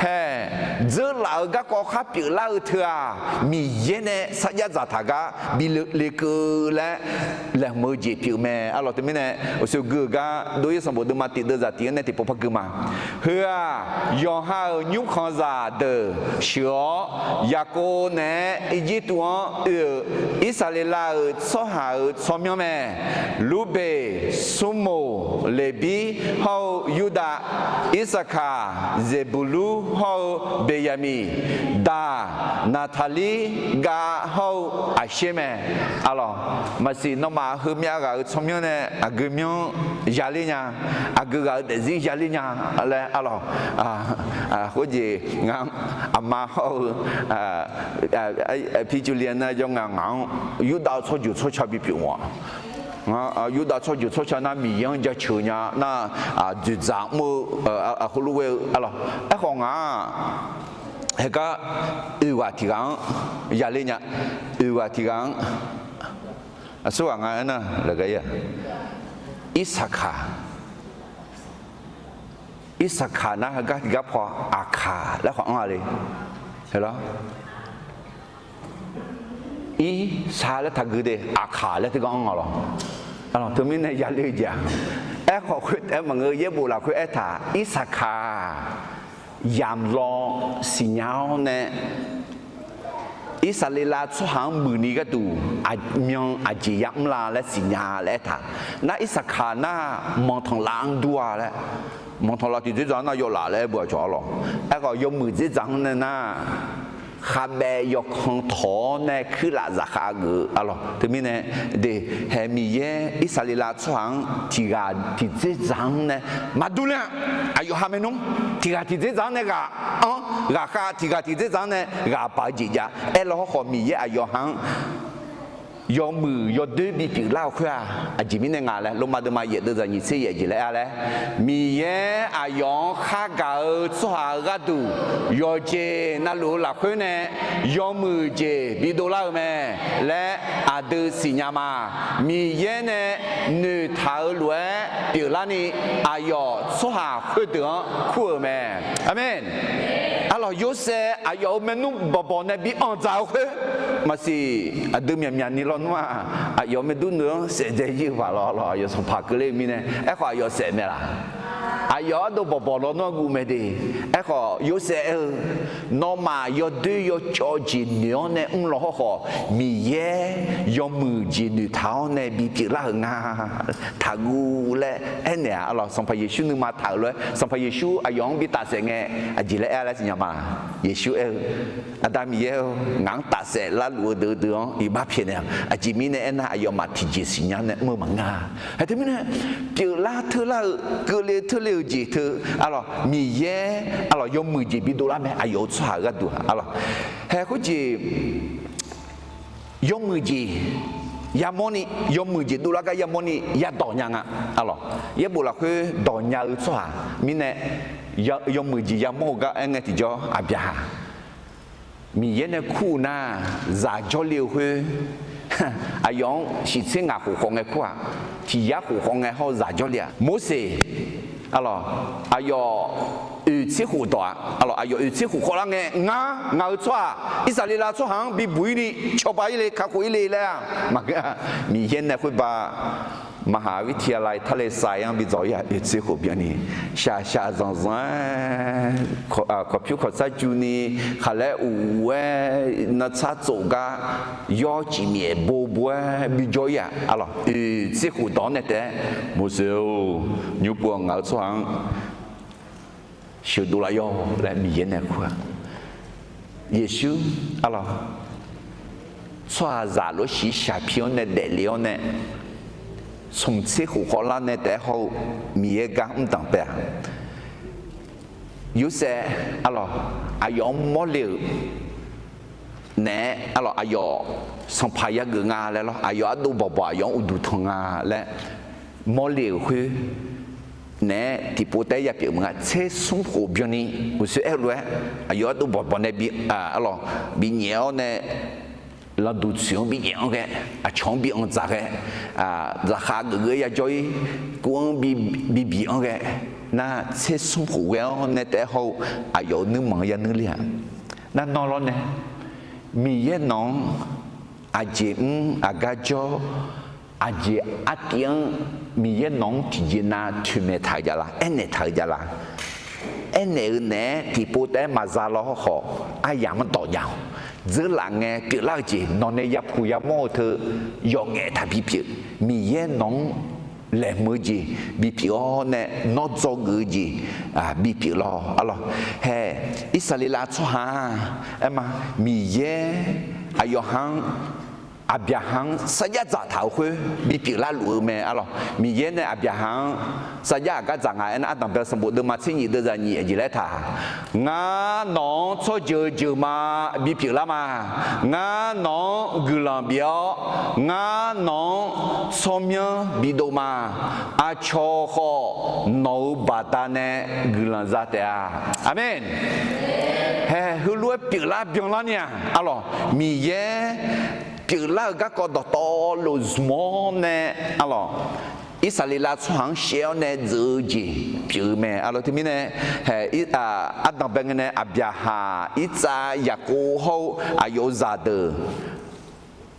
hae, dzeurlaf-eu garkawv khar pyeuflar-eu teu-aq, Miqyaer nae sarjax dzaqtaq gar bi le keuv laer laeqhmq-eu jeq pyeuf mae. Arlawq teumirnae, uqshoe gui-euq gar Dov-ir sanqbof deuvma tiq deuv zaq tiq-anr nae tiqpov par gui ma. Heu-aq, yawqha-euq nymrkhanqzaq deuq sheuq-awr, Yaqkov naeq-aer Irjirtuv-anr oe-euq Irsaqleqlav-euq tsawrhaq-euq tsawrmyanr mae. Lurbeq, Smrmuq, Leqbir hawr-eu Yurdav, Irsaqkaq, Zeqbuqlur hawr-eu Beqyaqmiq, Daq, Naqtaqlir, Gav hawr-eu Aqsher mae. Arlawq, maqsiq nawmaf heumyav ghaq-euq tsawrmyanr nae aqgeu myanr yaler nya, aqgeu ghaq-euq daefzir yaler nya laer arlawq. Khoerjeq ngaq-anr aqma hawr-eu Pircuvliv nar jawr nga ngaq-anr Yurdav-eu tsawrjeuq tsawrca bipyeuf-awq. Yurdav tsawrjeuq tsawrca nar Miqyaer-anr jaceuq nya nar, dzoeqdzaq mr-eu, heulof ghae-eu arlawq. Aerkhawf ngaq-aq, heugar oeq ghaq tiq ghaq-anr yaler nya, oeq ghaq tiq ghaq-anr, aqsurghaq nga aernar laqgaq-ir-aq, Irsaqkaq, Irsaqkaq nar heugar tiqgar paw Aqkaq laer khawf anr-a le. Heular, Irsaq laer taqgui de, Aqkaq laer teugar anr nga lawq. Teumirnae yaler-eu jeq-aq, aerkhawf khoertaef maqngeur, yaerbof lafkhoer aertaq Irsaqkaq yamq law siqnya-awr nae Irsaqleqlav tsawrhaq-anr muiqni gharduq aqmyan aqjeq yamr la laer siqnya laer aertaq. Nar Irsaqkaq nar manqtanqlav-anr dur-a laer, manqtanqlav tiqdzerdzaq-anr nar yawlaf laer aer beu-aq cawq arlawq. Aerkhawf yawmuiq dzerdzaq-anr nae nar khavbaev yawkan tawq-awr nae kuirlaf zafkhav geuf-eu arlawq. Teumirnae de, hae Miqyaer Irsaqleqlav tsawrhaq-anr tiqghaq tiqdzerdzaq-anr nae maqdur ler-a. Aqyawf ha maernmr tiqghaq tiqdzerdzaq-anr nae ghaq-anr ghaqkhav, tiqghaq tiqdzerdzaq-anr nae ghaq baq-eu jeq jav. Aerlar hawrkhawf Miqyaer aqyawf ha-anr yawmuiq yawdoer bipyeuf lar-eu khoer-aq, aqjeq mirnae nga laer Lormav deuvma yaef deuvzaq nyiq tser yaef jeq laer aer-a laer, Miqyaer aqyawf-anr khargaq-eu tsawrhaq-euq gharduq yawqjeq navluf-eu lafkhoer nae yawmuiq jeq bidov lar-eu mae laer aqdui siqnya ma. Miqyaer nae noeqtaq-eu lof-aer pyeuflarni aqyawf tsawrhaq khoerdeuq-anr kur-euq mae. Aqmeq. Arlawq, Yorsaev aqyawf-euq maernmr bawqbawq nae bi anqdzaq-eu khoer maqsiq, aqdui myaqmyaq ni lawnmr-aq, aqyawf maerdurneuq-anr saef dzae ir-eu paq lawr lawr, aqyawf sanqpaq keuvler-eu mirnae, aerkhawf aqyawf saef mae laq? Aqyawf ardov bawqbawq lawnmr-anr guv mae de. Aerkhawf Yorsaev aer-eu, nawmaf yawdoer yawcawv jeq noeq-awr nae mr law hawrkhawf, Miqyaer yawmuiq jeq noeqtaq-awr nae bipyeuf lar-euq nga, taqguv laer aernaeq-aq arlawq, Sanqpaq Yeqsur nuima taq-euq lof-aer Sanqpaq Yeqsur aqyawf-anr bi tafsaef ngae, aqjeq laer aer-a laer siqnya ma. Yeqsur aer-eu, Aqda Miqyaer-or, ngaq-anr tafsaef larluf-eu deuq-eu deuq-anr iqbax pyaeqnaeq-awq. Aqjeq mirnae aernar, aqyawfmaf tiqjeq siqnya nae mr-eu maqngeur-a. Hae teumirnae, pyeuflar teurlar-eu, keuvle teurler-eu jeq teu, arlawq, Miqyaer, arlawq, yawmuiq jeq bidov lar mae, aqyawf-euq tsawrhaq-euq gharduq-aq, arlawq. Hae khoerjeq yawmuiq jeq yamawrni, yawmuiq jeq dovlar gar yamawrni yadawq nya nga, arlawq. Yaerbof lafkhoer dawq nya-eu tsawrhaq mirnae, yawmuiq jeq yamawr-eu gar aer ngae tiqjawr, Aqbyaqhaq, Miqyaer nae kur-eu nar, zaq jawrle-eu khoer, aqyawf-anr shiqtser ngaq khof khawf ngae kur-aq, tiq yar khof khawf ngae hawr-eu zaq jawrle-aq, Morseq, arlawq, aqyawf oeq tser khof dawq-aq, arlawq, aqyawf oeq tser khof khawf lar ngae, ngar, ngaq-euq tsawrhaq, Irsaqleqlav tsawrhaq-anr bibuq ir ni, cawba ir le, kakhof ir le laer-aq, maqngeur-a. Miqyaer nae khoerba มหาวิทยาลัยทะเลทราย-anr bi dzawq ir-aq, oeq tser khof byanni, shaqshaq zanqzanq-aer, kawqpyur kawqsar juni, khaqlaer uq uq-aer, navtsar tsof gar, yawr cifmyaef bobo-aer bijawr ir-aq, arlawq, oeq tser khof dawq-anr nae taef-aer, Morseq-or, nymr pov-awq, ngaq-euq tsawrhaq-anr sheuqdov laf yawr laer Miqyaer nae kur-aq. Yeqsur, arlawq, tsawrhaqzaq lof-aer shiqshaq pi-awr nae daefle-awr nae, smq tser khof khawvlar nae taef-aer hawr-eu Miqyaer gar mr danqbae-aq, Yorsaev, arlawq, aqyawf-anr mawrle-euq naeq-aer, arlawq, aqyawf sanqpaq yageuf nga laer lawr, aqyawf ardov bawqbawq aqyawf-anr uqduq tanq nga laer mawrle-euq khoer naeq-aer tiqpov taef-aer yapyeuf maqnga. Tser smr khof byanni uqshoe aer-eu lof-aer, aqyawf ardov bawqbawq nae bi, arlawq, binyaef-awr nae lanqduq tsoeq-anr binyaef-anr ghae, aqcawq-anr bi anr dzaq ghae, zaqkhav geuf geuf-aer yajawr-ir, kuv-anr bi, bi biq-anr ghae, nar tser smr khof ghae-awr nae taef-aer hawr-eu aqyawf-euq nuirmanq-anr yanuir ler-aq, nar nawr lawr nae, Miqyaer nawq-anr aqjeq mr aqgar jawr, aqjeq artiv-anr Miqyaer nawq-anr tiqjeq nav toeqmaeq taq-eu jav la, aernaeq taq-eu jav la. Aernaeq-eu naeq-aer tiqpov taef-aer maqza law hawrkhawf, aryamq-anr dawq jav-awq. Dzeurlaf ngae pyeuflar-eu jeq nawq nae yapuq yamawr-eu teu yawf ngaef taq bipyeuf. Miqyaer nawq-anr laeqhmq-eu jeq bipyeuf-awr nae, nawr dzawgeuf-eu jeq bipyeuf lawr, arlawq. Hae, Irsaqleqlav tsawrhaq-aq, aerma, Miqyaer aqyawf ha-anr, Aqbyaqhaq-anr sarjax dzaqtaq-euq khoer bipyeuf larluf-eu mae, arlawq. Miqyaer nae Aqbyaqhaq-anr sarjax aqgar dzaq nga aernar, Ardanqbae sanqbof deuvma tser nyif deuvzaq nyif aqjeq laer taq, Ngar nawq-anr tsawrjeuq jeuq ma, bipyeuf lar ma. Ngar nawq-anr guiqlanq bif-awr, ngar nawq-anr tsawrmyanr bidov ma. Aqcawq khawf nawq-euq baqdanae guiqlanq za taef-a. Aqmeq. Hae, heulof-aer pyeuflar byanlar ni-aq, arlawq, Miqyaer pyeuflar-euq garkawv dawqtawvluf zmq-awr nae, arlawq, Irsaqleqlav tsawrhaq-anr shaev-awr nae dzeuf-eu jeq pyeuf-eu mae, arlawq. Teumirnae, hae, Ardanqbae ngae nae Aqbyaqhaq, Irtsav, Yaqkov hawr-eu aqyawf-euq zaqdeuq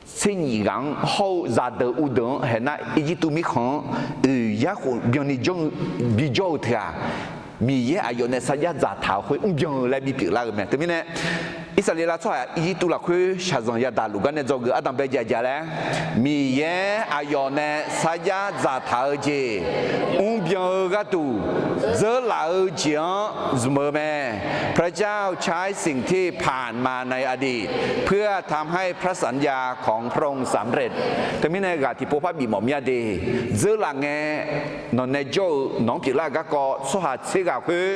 tser nyif ghaq-anr hawr-eu zaqdeuq uvdeuq-anr haeq nar, Irjirtuv mirkhanq-anr oeq yarkhof byanni jawr-eu bijawr-eu teu-aq, Miqyaer aqyawf nae sarjax dzaqtaq-euq khoer mrbyan-eu laer bipyeuf lar-eu mae. Teumirnae, Irsaqleqlav tsawrhaq Irjirtuv lafkhoer shaqzanq yadaq luf gar nae dzawgeuf Ardanqbae jaeq jaeq laer, Miqyaer aqyawf nae sarjax dzaqtaq-eu jeq mrbyan-eu gharduq dzeurlaf-eu jeq-anr zmq-eu mae. พระเจ้าใช้สิ่งที่ผ่านมาในอดีตเพื่อทำให้พระสัญญาของพระองค์สำเร็จ Teumirnae ghaq tiqpov par bifmawf mir-a de, dzeurlaf ngae nawq nae jawr-eu nawq-anr pyeuflar-euq garkawv tsawrhaq tser ghaq khoer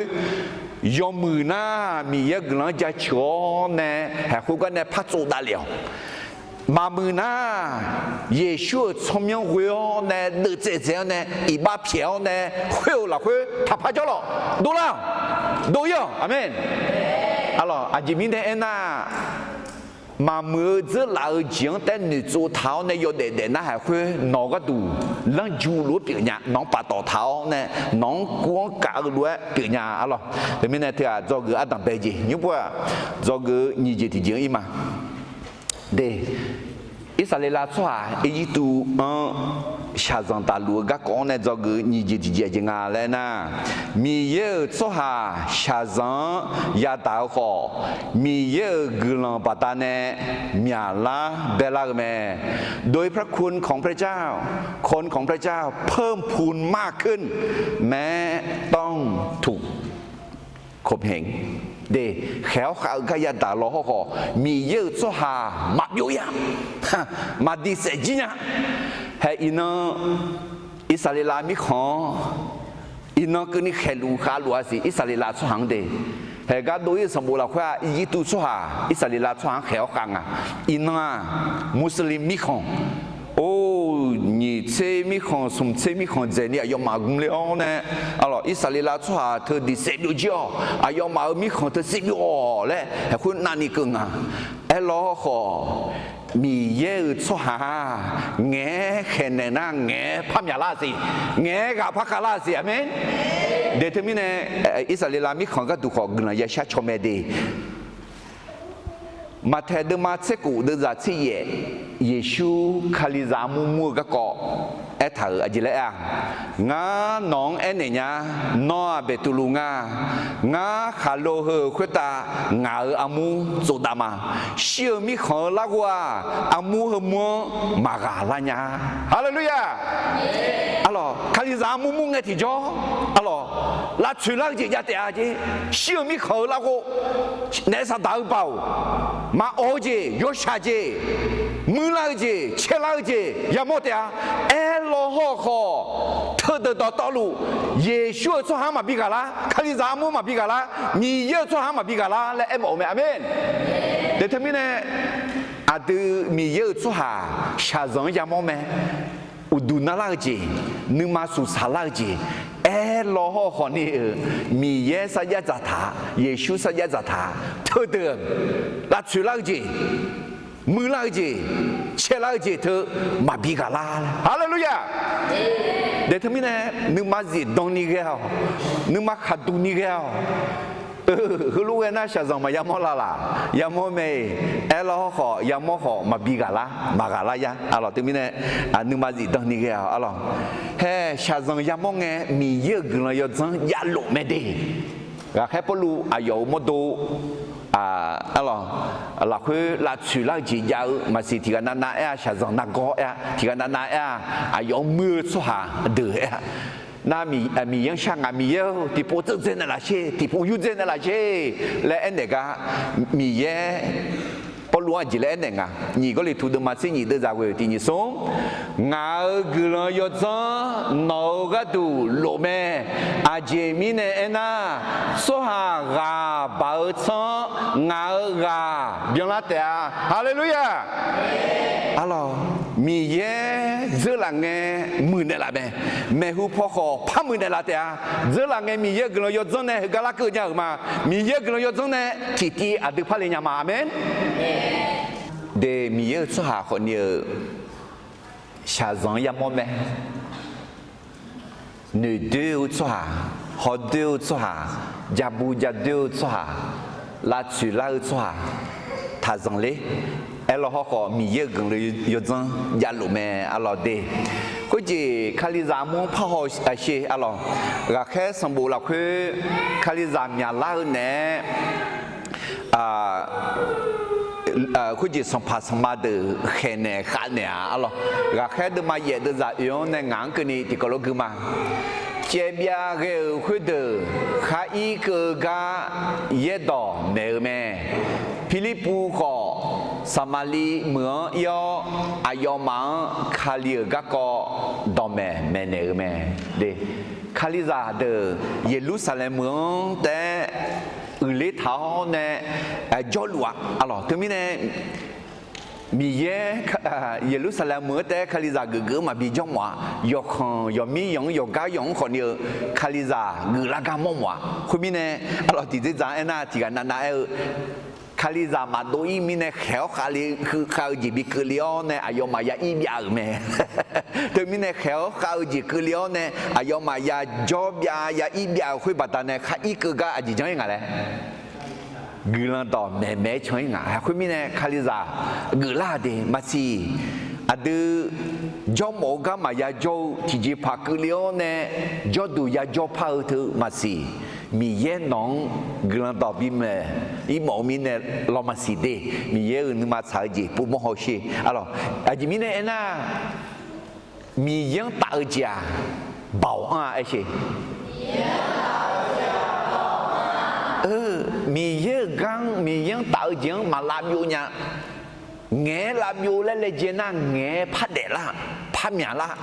yawmuiq nar Miqyaer guiqlanq-anr jaceuq-awr nae haeq khoergar nae par tsov davlef-awq. Maqmuiq nar, Yeqsur-euq tsawrmyanr ghoe-awr nae deuvtsaev dzae-awr nae iqbax pyaeq-awr nae khoer-euq lafkhoer taqpar jawrlawq. Dovlar-awq. Dov-ir-awq. Aqmeq. Arlawq, aqjeq mirnae aernar, maqmuiq-eu dzeurlaf-eu jeq-anr taef noeqtsov taq-awr nae yawdaef daef nar haeq khoer nawq gharduq lanrju lof-aer pyeuf nya, nawq-anr paftawf taq-awr nae nawq-anr kuv-anr kaf-eu lof-aer pyeuf nya, arlawq. Teumirnae teughaq dzawgeuf Ardanqbae jeq nymr pov-aq, dzawgeuf-eu nyiq jeq tiqjeq-anr ir ma. De, Irsaqleqlav tsawrhaq Irjirtuv-anr shaqzanq daqluf-eu garkawv-anr nae dzawgeuf-eu nyiq jeq tiqjeq aqjeq nga laer nar, Miqyaer-euq tsawrhaq shaqzanq-anr yadaq-eu khawf, Miqyaer-euq guiqlanq baqdanae myaqlar baelar-eu mae. โดยพระคุณของพระเจ้า คนของพระเจ้าเพิ่มพูนมากขึ้น แม้ต้องถูก khobheq. De, khaeq-awr khav-eu gar yadaq law hawrkhawf, Miqyaer-euq tsawrhaq maqbyov-ir-a, maqdiq saef jir nya. Hae iqnan, Irsaqleqlav mirkhanq-anr iqnan keuvni khaeqluf khavluf-a siq, Irsaqleqlav tsawrhaq-anr de. Haeq gar dov-ir-eu sanqbof lafkhoer-aq, Irjirtuv tsawrhaq Irsaqleqlav tsawrhaq-anr khaeq-awr khav nga. Iqnan-aq, Muslim mirkhanq, or, nyiq tser mirkhanq, smq tser mirkhanq dzaeqni aqyawfmaf gmle-awr nae, arlawq, Irsaqleqlav tsawrhaq teu diq saef byov jir-awq. Aqyawfmaf-euq mirkhanq teu saef byov-awq laer haeq khoer navni keuv nga. Aerlawr khawf, Miqyaer-euq tsawrhaq-aq, ngaeq-aer khaeqnaeq nar ngaeq-aer par myaqlar siq, ngaeq-aer ghaq par khavlar siq. Aqmeq. De teumirnae, Irsaqleqlav mirkhanq gharduq khawf guiqlanq yashar caw mae de. Maqtaeq deuvma tser khof deuvzaq tser yaef, Yeqsur Kalizaq armur mur-eu garkawv aer Aertaq-euq aqjeq laer aer-a, ngar nawq-anr aernaeq nya, nawr-aq Beqtuvluv nga. Ngar khaqlo heu-euq khoertav ngaq-euq armur tsovdav ma. Shir-eu mirkhanq-eu larghov-aq, armur heumur-anr maqghaq lar nya. Haleluya! Arlawq, Kalizaq armur mur ngae tiqjawr, arlawq, lavtsoeq lar-eu jeq jav taef-a jeq. Shir-eu mirkhanq-eu larghov, naef saqdaq-eu baoq, maqawq-eu jeq, yawshaq jeq, muirlar-eu jeq, caerlar-eu jeq yamawr taef-a. Aerlaw hawrkhawf, teudeuq dawqtawvluf, Yeqsur-euq tsawrhaq-anr maqbi ghaq lar, Kalizaq armur maqbi ghaq lar, Miqyaer-euq tsawrhaq-anr maqbi ghaq lar laer aermawf-eu mae. Aqmeq. Deqteumirnae, aqdui Miqyaer-euq tsawrhaq shaqzanq-anr yamawr mae. Uqduq narlar-eu jeq, nuima suqsaq lar-eu jeq, aerlaw hawrkhawf ni-euq Miqyaer sarjax dzaqtaq, Yeqsur sarjax dzaqtaq, teudeuq lavtsoeq lar-eu jeq, muirlar-eu jeq, caerlar-eu jeq teu maqbi ghaq lar. Haleluya! Deqteumirnae, nuima zifdan ni ghae-awq, nuima khaqduq ni ghae-awq. Heulof ghae nar shaqzanq maqya mawr la laq? Yamawr mae-iq. Aerlaw hawrkhawf yamawr khawf maqbi ghaq lar, maqghaq lar ya. Arlawq, teumirnae, nuima zifdan ni ghae-awq. Arlawq, hae shaqzanq yamawr ngae Miqyaer-euq guiqlanq yawdzanr javlof mae de. Ghaqkhaer Pawrluv aqyawf-euq mawrdo, arlawq, lafkhoer lavtsoeq lar-eu jeq jav-eu maqsiq. Tiqghaq navnav aer-a shaqzanq nargawr aer-a, tiqghaq navnav aer-a aqyawf-anr muir-eu tsawrhaq deuq aer-a. Nar, Miqyaer-anr shar ngaq, Miqyaer-or, tiqpov dzeur dzae naeqlaf sher, tiqpov yur dzae naeqlaf sher laer aernaeq gar, Miqyaer Pawrluv-anr aqjeq laer aernaeq nga. Nyiq Gawrliqtu deuvma tser nyiq deuvzaq ghoe tiq nyiq smr, ngaq-euq guiqlanq yawdzanr nawq-euq gharduq lof mae. Aqjeq mirnae aernar, tsawrhaq ghaq baq-eu tsanr-anr ngaq-euq ghaq byanlar taef-a. Haleluya! Arlawq, Miqyaer dzeurlaf ngae muiqnaeq laf mae. Maeqhu paw khawf par muiqnaeq laf taef-a. Dzeurlaf ngae Miqyaer-euq guiqlanq yawdzanr nae heugar larkeuv nya-euq ma. Miqyaer-euq guiqlanq yawdzanr nae tiqtiv aqdui parle nya ma. Aqmeq. De, Miqyaer-euq tsawrhaq khawfni-euq shaqzanq-anr yamawr mae. Noeqdoer-eu tsawrhaq, hawdoer-eu tsawrhaq, jabu jadoer-eu tsawrhaq, lavtsoeq lar-eu tsawrhaq, taqzanq ler. Aerlaw hawrkhawf Miqyaer-euq guiqlanq yawdzanr javlof mae. Arlawq de, khoerjeq Kalizaq armur-anr parhaw-eu sher. Arlawq, ghaqkhaer sanqbof lafkhoer Kalizaq myaqlar-eu naeq-aer khoerjeq sanqpaq sanqma deuq khaeqnaeq khavnaeq-a. Arlawq, ghaqkhaer deuvma yaef deuvzaq oe-anr nae ngaq-anr keuvni tiqkawv lof gui ma. Caevbyav ghae-euq khoerdeuq khar ir keuv-eu gar yaerdawq maeq-eu mae. Pirlirpuv khawf Saqmaqliv meuq-anr ir-awr, aqyawfmaf-anr Kali-euq garkawv dawqmaeq maeqnaeq-eu mae. Kalizaq deuq Yeqlursaqlaeq meuq-anr taef-aer uiqler taq-awr nae jawrluf-a. Arlawq, teumirnae Miqyaer Yeqlursaqlaeq meuq-anr taef-aer Kalizaq geufgeuf-anr maqbi jawr mawf-a. Yawqkhanq yawqmir yawq-anr yawqgar yawq-anr khawfni-eu Kalizaq geuflar gar mawr mawf-a. Khoermirnae, arlawq, tiqdzerdzaq-anr aernar, tiqghaq navnav aer-eu, Kalizaq maqdov ir mirnae khaeq-awr khavle, heu khav-eu jeq bi keuvle-awr nae aqyawfmaf ya ir byav-euq mae. Teumirnae khaeq-awr khav-eu jeq keuvle-awr nae aqyawfmaf ya jawr byav ya ir byav-euq khoer baqdanae khar ir keuv gar aqjeq janr-ir ngaq laer guiqlanq dawq maeqmaeq-aer can-ir ngaq. Khoermirnae Kalizaq geuflar-a de maqsiq. Aqdui jawrmawf-eu gar maqya jawr-eu tiqjeqpaq keuvle-awr nae jawrduq ya jawr par-eu teu maqsiq. Miqyaer nawq-anr guiqlanq dawq bimaeq ir mawf-eu mirnae law maqsiq de. Miqyaer-euq nuima tsaq-eu jeq povmawr hawsher. Arlawq, aqjeq mirnae aernar, Miqyaer-anr taf-eu jeq-aq, baoq anr-a aer sher. Miqyaer-euq gar-anr, Miqyaer-anr taf-eu jeq-anr maq lavbyov nya. Ngaeq-aer lavbyov laer laejae nar, ngaeq-aer par daeflar, par myaqlar,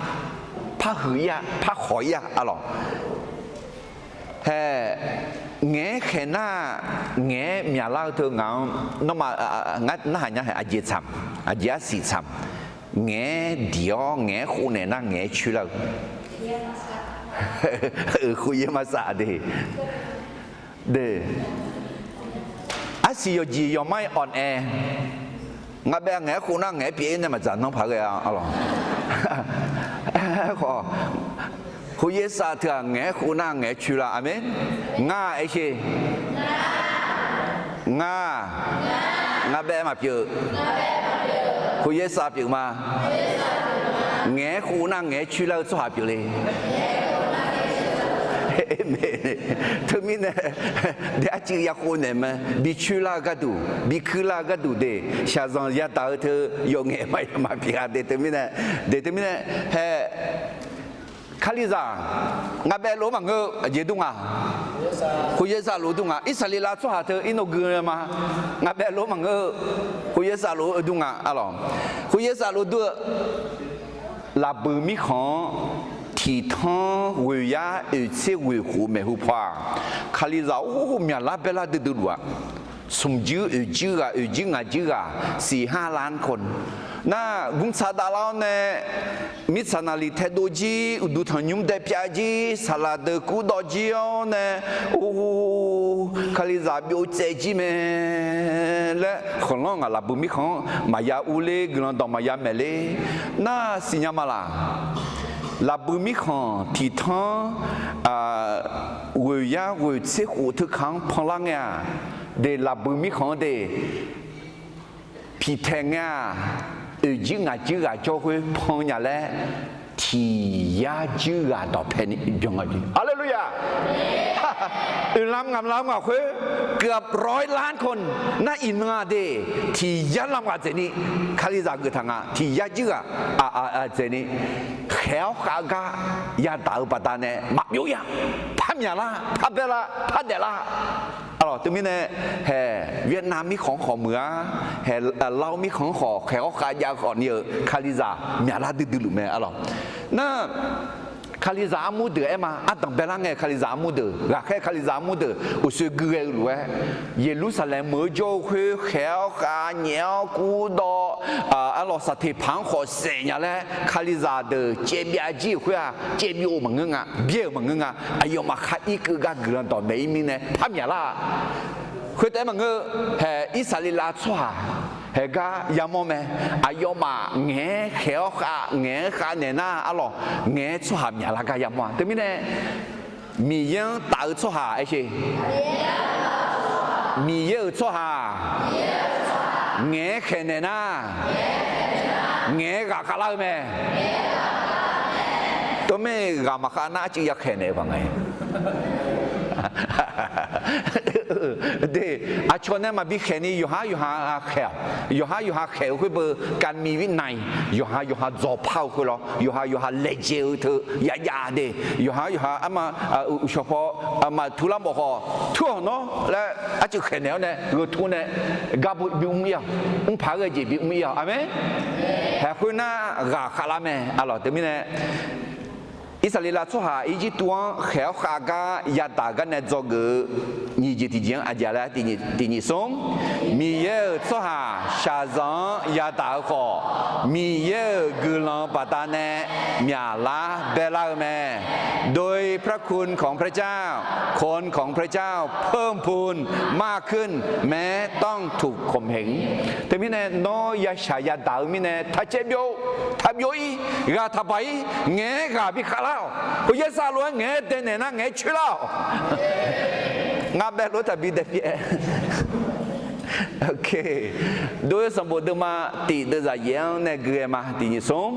par huiq ir-a, par khawq ir-a. Arlawq, hae, ngaeq-aer khaeq nar, ngaeq-aer myaqlar-eu teu ngaq-anr, nawmaf, ngar narhaq nya hae, aqjeq tsaq, aqjeq arsiq tsaq. Ngaeq-aer diq-awr ngaeq-aer khov naeq nar ngaeq-aer coer lar-eu. Khof yaer masaf de. De, arsiq yawqjeq yawqmar-ir awq nae, ngar bae ngaeq-aer khov nar ngaeq-aer pyeuf-ir nae maqdzaq nanr paq ghae-a. Arlawq, aerkhawf, khof yaer saf teu-aq ngaeq-aer khov nar ngaeq-aer coer lar. Aqmeq. Ngar-aq aer sher. Ngar, ngar bae maqpyeuf. Khof yaer saf pyeuf ma. Ngaeq-aer khof nar ngaeq-aer coer lar-eu tsawrhaq pyeufle. Teumirnae, daef arcuiv yakhov naeq mae, bi coer lar-eu gharduq, bi kuir lar-eu gharduq de, shaqzanq yadaq-eu teu yawf ngaeq maqya maqpyeuf-a de. Teumirnae, de teumirnae, hae, Kalizaq ngaq baef lof-aer maqngeur-eu aqjeq dur nga. Khof yaersaf lof dur nga. Irsaqleqlav tsawrhaq teu irnov gui-eu ma. Ngaq baef lof-aer maqngeur-eu, khof yaersaf lof-eu dur nga. Arlawq, khof yaersaf lof dur-eu Lafbuiq mirkhanq-anr tiqtanr ghoeq yar oeq tser ghoeq khof maeqhu paw-aq, Kalizaq or myaqlar baerlar duidui luf-a. Smq juir oeq juir ghaq, oeq juir ngaq juir ghaq, siq har lar-anr kawv. Nar gmr tsaq davlar-awr nae, mirtsaq naqliq taedov jir, uqduq tanqnymr daepyav jir, saqlaq deuq kurdawv jir-awr nae, or, Kalizaq byov tsaev jir mae laer khanqlanr ngaq lafbuiq mirkhanq-anr maqya urler, guiqlanq dawq maqya maeq ler. Nar siqnya ma laq? Lafbuiq mirkhanq tiqtanr ghoeq yar ghoeq tser khof teukaq-anr panlar ngae-aq, de lafbuiq mirkhanq-anr de piqtaeq ngae-aq, oeq juir ngaq juir ghaq jawr khoer pan nya laer, tiq yar juir ghaq dawqpae ni byan nga jeq. Haleluya! Oeqlam ngamq lam ngaq khoer, เกือบร้อยล้านคน nar iqnan-aq de, tiq yar lam ghaq dzaeq ni Kalizaq geuf taq nga. Tiq yar juir ghaq dzaeq ni khaeq-awr khav gar yadaq-eu baqdanae maqbyov ir-a. Par myaqlar, par baerlar, par daeflar. Arlawq, teumirnae, hae, Vietnam mirkhanq-anr khawf muiq-a, hae, Laos mirkhanq-anr khawf khaeq-awr khav jav khawf ni-euq Kalizaq myaqlar duidui luf mae. Arlawq, nar Kalizaq armur deuq aer ma, ardanq baerlar ngae-eu Kalizaq armur deuq, ghaqkhaer Kalizaq armur deuq uqshoe gui ghae-eu lof-aer, Yeqlursaqlaeq meuq-eu jawr-eu khoer khaeq-awr khav, nyaef-awr kurdawv, arlawq, saqteq paq-anr khawf saef nya laer Kalizaq deuq caevbyav jir-euq khoer-aq, caevbyov-euq maqngeur nga, byaer-euq maqngeur nga. Aqyawfmaf khar irkeuv gar guiqlanq dawq maeq ir mirnae par myaqlar-a. Khoertaef maqngeur-eu, hae, Irsaqleqlav tsawrhaq hae gar yamawr mae. Aqyawfmaf ngaeq-aer khaeq-awr khav, ngaeq-aer khav naeq nar, arlawq, ngaeq-aer tsawrhaq myaqlar gar yamawr-a. Teumirnae, Miqyaer-anr taf-eu tsawrhaq aer sher. Miqyaer-euq tsawrhaq ngaeq-aer khaeqnaeq nar, ngaeq-aer ghaqkhav lar-eu mae. Tov mae, ghaq maqkhav nar arcuiv ya khaeqnaeq-eu paq nga. De, aqcawq nae maqbi khaeq ni yawqhar yawqha khaeq-awq. Yawqhar yawqha khaeq-eu khoer beu, การมีวินัย, yawqha yawqha dzawqpar-eu khoer lawr, yawqha yawqha laejae-eu teu yajav de, yawqha yawqha arma, uqshawq paw, maqtur lar mawf khawf tur-awq nawr laer arcuiv khaeqnaeq-awr nae gheu tur nae gar bimr ir-awq. Mrpaq-aer ghae jeq bimr ir-awq. Aqmeq. Haeq khoernar ghaqkhav lar mae. Arlawq, teumirnae Irsaqleqlav tsawrhaq Irjirtuv-anr khaeq-awr khav gar yadaq gar nae dzawgeuf-eu nyiq jeq tiqjeq-anr aqjeq laer tiq nyiq smr, Miqyaer-euq tsawrhaq shaqzanq-anr yadaq-eu khawf, Miqyaer-euq guiqlanq baqdanae myaqlar baerlar-eu mae. โดยพระคุณของพระเจ้า คนของพระเจ้าเพิ่มพูนมากขึ้น แม้ต้องถูกข่มเหง Teumirnae nawr yashaq yadaq-eu mirnae taqcaev byov, taqbyov ir, ghaq taqbaq ir, ngaeq-aer ghaq bi khavlar-awq. Khof yaersaq lof-aer ngaeq-aer daenaeq nar ngaeq-aer coerlar-awq. Ngar bae lof-aer taqbi daepyaev. Dov-eu sanqbof deuvma tiq deuvzaq yaef-anr nae gui-aer ma tiq nyiq smr.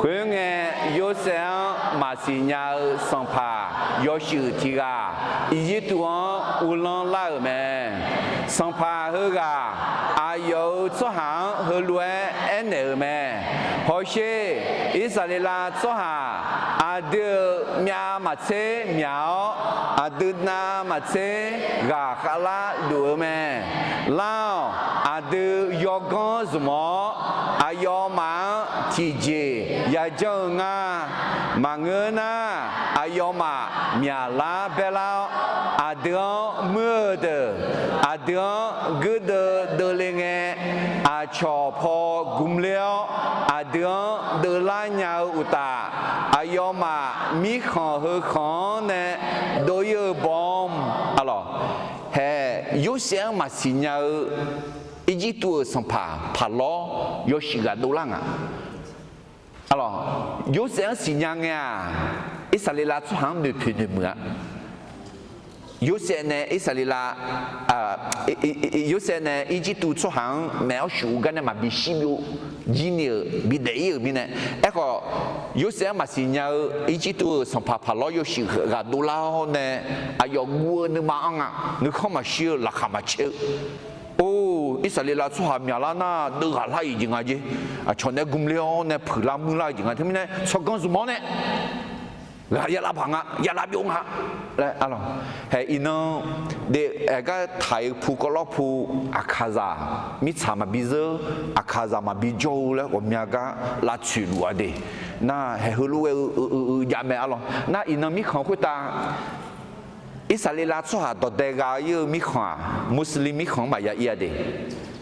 Khoerngae, Yorsaev-anr maqsiq nya-eu sanqpaq yawshuif tiq ghaq Irjirtuv-anr uvlanr lar-euq mae. Sanqpaq heughaq aqyawf-euq tsawrhaq-anr heulof-aer aernaeq-euq mae. Hawsher, Irsaqleqlav tsawrhaq aqdui-euq myav maqtser myaq-awr, aqdui nav maqtser ghaq khavlar luf-eu mae. Lar-awq, aqdui yawganr zmq-awr, aqyawfmaf-anr tiqjeq yajanr-eu nga. Maqngeur nar, aqyawfmaf myaqlar baerlar-awr, aqdui-anr muir-eu deuq, aqdui-anr guirdeuv deuvle ngae, aqcawq paw gmler-awr, aqdui-anr deuvlar nya-eu uqtaf, aqyawfmaf mirkhanq heu khanq-anr nae dov ir-eu bawm. Arlawq, hae, Yorsaev-anr maqsiq nya-eu Irjirtuv-euq sanqpaq paqlawr yawshuif ghaq dovlar nga. Arlawq, Yorsaev-anr siqnya ngae-aq, Irsaqleqlav tsawrhaq-anr noeqpoeq noeqmuiq-a. Yorsaev nae Irsaqleqlav, Yorsaev nae Irjirtuv tsawrhaq-anr maeq-awr shuf-eu gar nae maqbi shir byov jir ni-euq bidaef ir-euq mirnae. Aerkhawf, Yorsaev-anr maqsiq nya-eu Irjirtuv-euq sanqpaq Paqlawr yawshuif ghaq dovlar-awr nae, aqyawf guv-eu nuima anr nga. Nuikhanr maqshir-eu, laqkhaq maqcaer-eu. Or, Irsaqleqlav tsawrhaq myaqlar nar deuv ghaqlar-iq jeq nga jer. Aqcawq nae gmq le-awr nae puiqlar muirlar-eu jeq nga. Teumirnae tsawrganr zmq-awr nae ghaq yalav paq nga, yalav byov nga laer, arlawq, hae iqnan, de, aergar taq-eu pu kawvlawr pu, aqkaqzaq mirtsaq maqbi zeur, aqkaqzaq maqbi jawr-eu laer ghawqmya gar lavtsoeq luf-a de. Nar hae heulof-aer-eu, eu, eu, eu jav mae, arlawq. Nar iqnan mirkhanq khoertav Irsaqleqlav tsawrhaq dawqdae gha ir-eu mirkhanq-aq, Muslim mirkhanq-anr maqya ir-a de.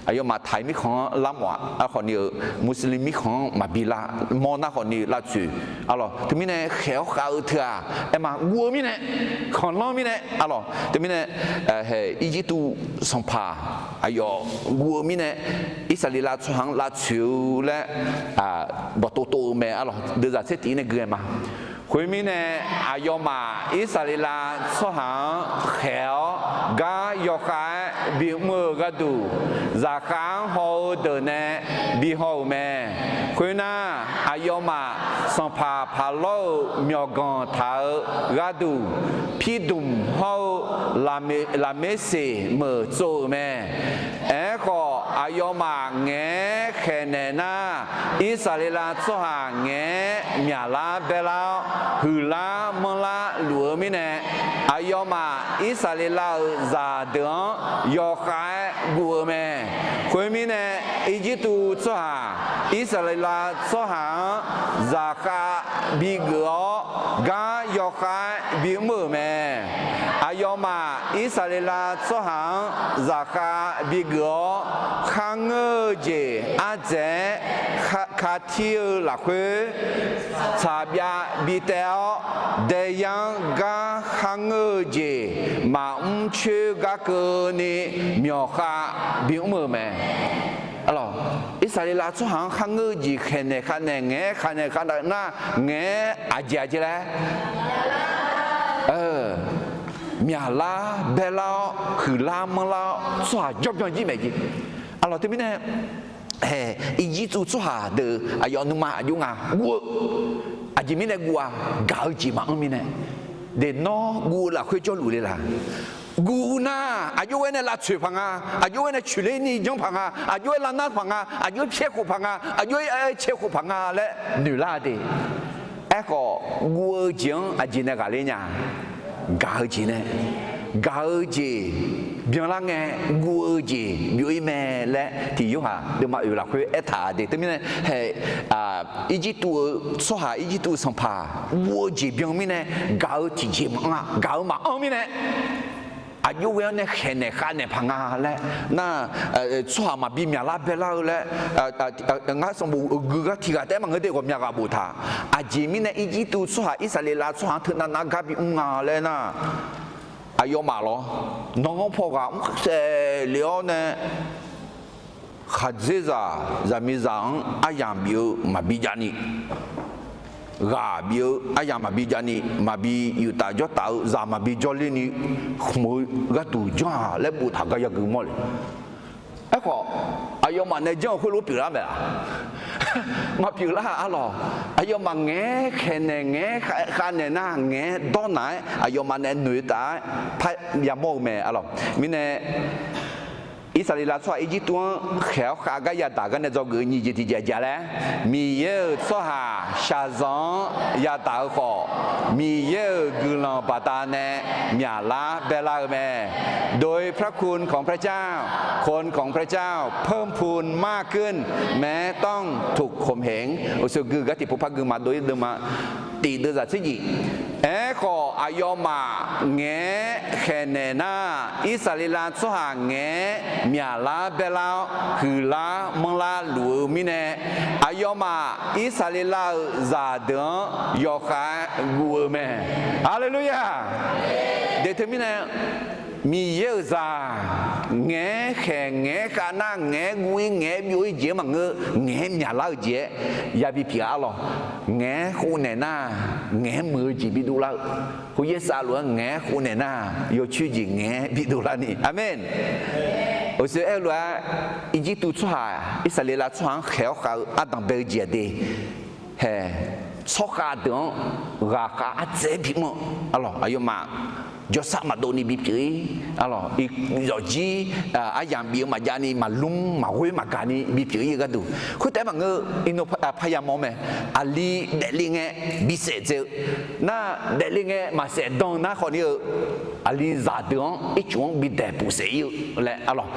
Aqyawfmaf taq-iq mirkhanq-anr lar mawf-aq, arkhawf ni-eu Muslim mirkhanq-anr maqbi lar mawr nar khawf ni lavtsoeq, arlawq. Teumirnae khaeq-awr khav-eu teu-aq, aerma guv-eu mirnae, khanqlanr mirnae, arlawq. Teumirnae, hae Irjirtuv sanqpaq aqyawf guv-eu mirnae, Irsaqleqlav tsawrhaq-anr lavtsoeq-eu laer bawqtov tov-eu mae, arlawq. Deuvzaq tser tiq-ir nae gui-aer ma. Khoermirnae, aqyawfmaf Irsaqleqlav tsawrhaq-anr khaeq-awr gar yawkhav-aer bimr-eu gharduq, zaqkhav-anr haw-eu deuq nae bihaw-euq mae. Khoernar, aqyawfmaf sanqpaq Paqlawr-euq myawqganq taq-eu gharduq, Pirdmq hawr-eu Laqmeqseq meuq tsov-euq mae. Aerkhawf, aqyawfmaf ngaeq-aer khaeqnaeq nar, Irsaqleqlav tsawrhaq ngaeq-aer myaqlar baerlar-awr, huiqlar manrlar luf-eu mirnae, aqyawfmaf Irsaqleqlav-euq zaqdeuq-anr yawkhav-aer guv-eu mae. Khoermirnae, Irjirtuv tsawrhaq Irsaqleqlav tsawrhaq-anr zaqkhav bigeuf-awr, gar yawkhav-aer bimr-euq mae. Aqyawfmaf Irsaqleqlav tsawrhaq-anr zaqkhav bigeuf-awr, kharngeur-eu jeq ardzaeq-aer katir-eu lafkhoer, tsaqbyav bitaev-awr, daeyar-anr gar kharngeur-eu jeq maqmr coer gar keuvni, myawqkhav bimr-euq mae. Arlawq, Irsaqleqlav tsawrhaq-anr kharngeur-eu jeq khaeqnaeq khavnaeq ngaeq-aer khavnaeq khavnaeq nar, ngaeq-aer aqjeq aqjeq laer myaqlar baerlar-awr, huiqlar manrlar-awr, tsawrhaq jawrbyan jir maeq jeq. Arlawq, teumirnae, hae, Irjirtuv tsawrhaq deuq aqyawf nuima aqjox nga guv-eu, aqjeq mirnae guv-a, gaq-eu jeq maqanr mirnae. De nawr guv-eu lafkhoer jawrluf le la? Guv nar, aqjox-aer nae lavtsoeq paq nga, aqjox-aer nae coeqler ni janr paq nga, aqjox-aer lavnar paq nga, aqjox-aer pyaer khof paq nga, aqjox-aer cae khof paq nga laer noeqlar de. Aerkhawf, guv-eu jeq-anr aqjeq nae ghaqler nya? Gaq-eu jeq nae, gaq-eu jeq byanlar ngae, guv-eu jeq byov-ir mae laer tiq Yorhaq deuvma oeq lafkhoer aertaq de. Teumirnae hae, Irjirtuv-eu tsawrhaq, Irjirtuv sanqpaq guv-eu jeq byan mirnae, gaq-eu tiqjeq maqanr-a, gaq-eu maqanr mirnae, aqjox ghae-awr nae khaeqnaeq khavnaeq paq nga laer nar, tsawrhaq maqbi myaqlar baelar-eu laer, ngar sanqbof gui gar tiq ghaq taef-aer maqngeur de, ghawqmya ghaq boftaq. Aqjeq mirnae Irjirtuv tsawrhaq Irsaqleqlav tsawrhaq-anr teunav nav gar bimr nga laer nar, aqyawfmaf lawr, nanr-anr paw ghaq mr khaeq le-awr nae, khaqdzerzaq zaqmiqzaq-anr aryamq bif-eu maqbi javni, ghaq bif-eu aryamq maqbi javni, maqbi yuftaf jawrtaf-eu zaq maqbi jawrlerni, khmq-eu gharduq janr-aq laer boftaq gar yagui mawr le. Aerkhawf, aqyawfmaf nae janr-eu khoerlof pyeuflar maeq-a? Maqpyeuflar arlawq. Aqyawfmaf ngaeq-aer khaeqnaeq, ngaeq-aer khavnaeq nar, ngaeq-aer dawrnaq-aer aqyawfmaf nae noeq taf-aer par yamawr-eu mae arlawq. Mirnae, Irsaqleqlav tsawrhaq Irjirtuv-anr khaeq-awr khav gar yadaq gar nae dzawgeuf-eu nyiq jeq tiqjeq aqjeq laer, Miqyaer-euq tsawrhaq shaqzanq-anr yadaq-eu khawf, Miqyaer-euq guiqlanq baqdanae myaqlar baelar-eu mae. โดยพระคุณของพระเจ้า คนของพระเจ้าเพิ่มพูนมากขึ้น แม้ต้องถูกข่มเหง Uqshoe gui gar tiqpov par gui ma dov-ir deuvma tiq deuvzaq tser jeq. Aerkhawf, aqyawfmaf ngaeq-aer khaeqnaeq nar, Irsaqleqlav tsawrhaq ngaeq-aer myaqlar baerlar-awr, huiqlar manrlar luf-eu mirnae, aqyawfmaf Irsaqleqlav-euq zaqdeuq-anr yawkhav-aer guv-eu mae. Haleluya! De teumirnae, Miqyaer-euq zaq Ngaeq-aer khaeq, ngaeq-aer khav nar, ngaeq-aer guv-ir, ngaeq-aer byov-ir jeq-anr maqngeur, ngaeq-aer myaqlar-eu jeq-aer yabi pyeuf-a lawq. Ngaeq-aer khov naeq nar, ngaeq-aer muiq-eu jeq bidov lar-eu. Khoeryaer saflof-aer ngaeq-aer khov naeq nar, yawcoer jeq ngaeq-aer bidov larni. Aqmeq. Oeqsoeq aer-eu lof-aer, Irjirtuv tsawrhaq, Irsaqleqlav tsawrhaq-anr khaeq-awr khav-eu ardanq bae-eu jeq-aq de. Haeq, tsawrkhav deuq-anr ghaqkhav ardzaeq-aer bimr-eu, aqlawq, aqyawfmaf jawrsar maqdov ni bipyeuf-ir, aqlawq, iqzawqjir aryamq bif-eu maqjav ni maqlmr maqghoer maqgaq ni bipyeuf-ir-eu gharduq. Khoertaef-aer maqngeur, iqnan parya mawr mae. Aqli daefle ngae bisaef dzae-eu nar, daefle ngae maqsaef dan-eu nar khawfni-eu, aqli zaqdeuq-anr ircuf-anr bidaeq puf saef-ir-eu laer, aqlawq,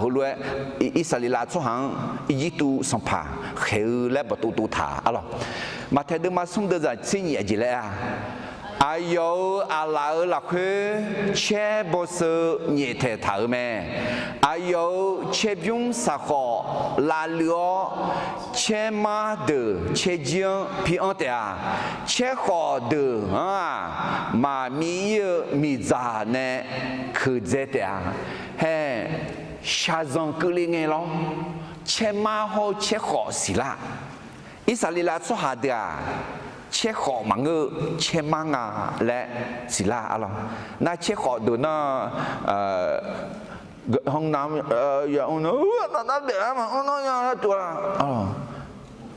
heulof-aer Irsaqleqlav tsawrhaq-anr Irjirtuv sanqpaq khaeq-eu laer bawqtov tov taq, aqlawq. Maqtaeq deuvma smr deuvzaq tser nyiq aqjeq laer-a. Aqyawf-euq aqlaf-euq lafkhoer caer bawseu nyaeftaeq taq-euq mae. Aqyawf-euq caerbymr saqkhawf lavluiv-awr, caermar deuq caerjir-anr pi anr taef-a. Caerkhawf deuq-anr-aq, maqmiv-ir-eu miqdzaq nae keuqdzae taef-a. Haeq, shaqzanq keuvle ngae lawr, caermar hawr-eu caerkhawf siqlar. Irsaqleqlav tsawrhaq deuq-aq, caerkhawf maqngeur-eu caermar nga laer siqlar, aqlawq. Nar caerkhawf deuq nar, hanrnav, yamr nar, nar daef-ar maqmr nar ya lar tov-a.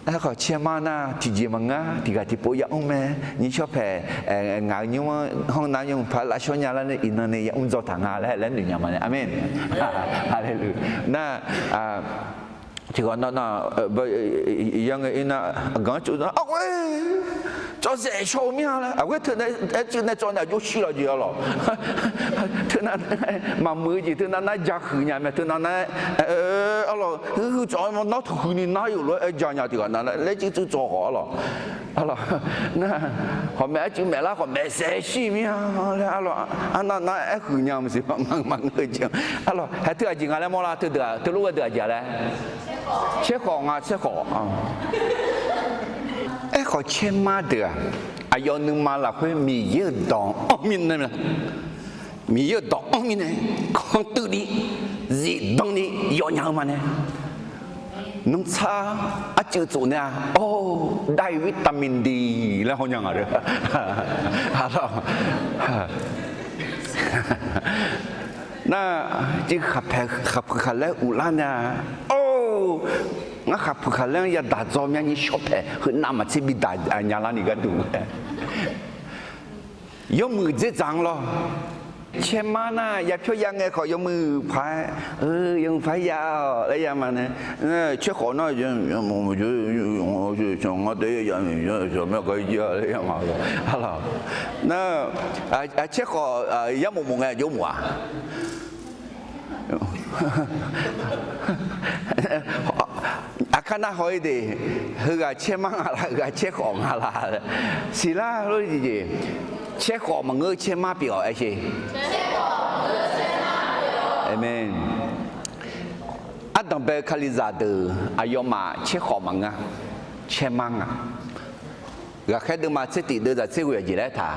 Aerkhawf caermar nar tiqjeq maqngeur, tiqghaq tiqpov yamr mae. Nyir shawr paeq, ngaq-euq nymr-anr hanrnav nymr paq lavshawr nya lar nae iqnan nae yamr dzaw taq nga laer laer noeq nya ma nae. Aqmeq. Haleluya. Nar, tiqghaq nar, yangae ir nar, aqganq-anr tsov nar, aqghoer, tsawv saef shaw-eu mir-a laer, aqghoer teunav aer teunav tsawv nae aqjox shir lawq jeq-a lawq. Teunav maqmuiq-eu jeq teunav nar ja huiq nya mae, teunav nar, arlawq, huiq tsawv nawr taq huiq ni nar yawf lof-aer ja nya tiqghaq nar laer tsuiv tsuiv tsawv khawf arlawq. Arlawq, nar, hawq maeq-aer tsuiv maeqlar khawf maeqsaef shir mir-a laer arlawq, arnav nar aer huiq nya maqsiq maqngeur-eu jeq. Arlawq, haeq teu aqjeq nga laer mawrlar, teudeuq-aq teulof ghae deuq aqjeq-a laer. Caerkhawf nga, caerkhawf. Aerkhawf caermar deuq-aq, aqyawf nuima lafkhoer Miqyaer-euq dawq anr mirnae, Miqyaer-euq dawq anr mirnae, kanr tuiv ni, zifdan ni yawnya-eu ma nae. Nanrtsar arcuiv tsof nae-a, or, ได้วิตามินดี laer hawnya ngaq-a. Nar, civ khaqpaeq khaqpuiq khaqlaer uvlar nae-a, or, ngar khaqpuiq khaqlaer-anr yadaq dzaw myavni shawr paeq heunav maqtser bidaq nya larni gharduq. Yawmuiq dzerdzaq-anr lawr. Caermar nar yapyawr ya ngae khawf yawmuiq paq-aer, yawmuiq paq-aer ya-awq laer ya ma nae, caerkhawf nar, nar, caerkhawf yarmof mof ngae jawr mof-aq. Aqkar nar haw-ir de, heughaq caermar nga la, heughaq caerkhawf nga la. Siqlar lor jeq, caerkhawf maqngeur caermar pyeuf-awq aer sher. Aqmeq. Ardanqbae-eu Kalizaq deuq aqyawfmaf caerkhawf maqngeur, caermar nga. Ghaqkhaer deuvma tser tif deuvzaq tser ghoeq aqjeq laer taq,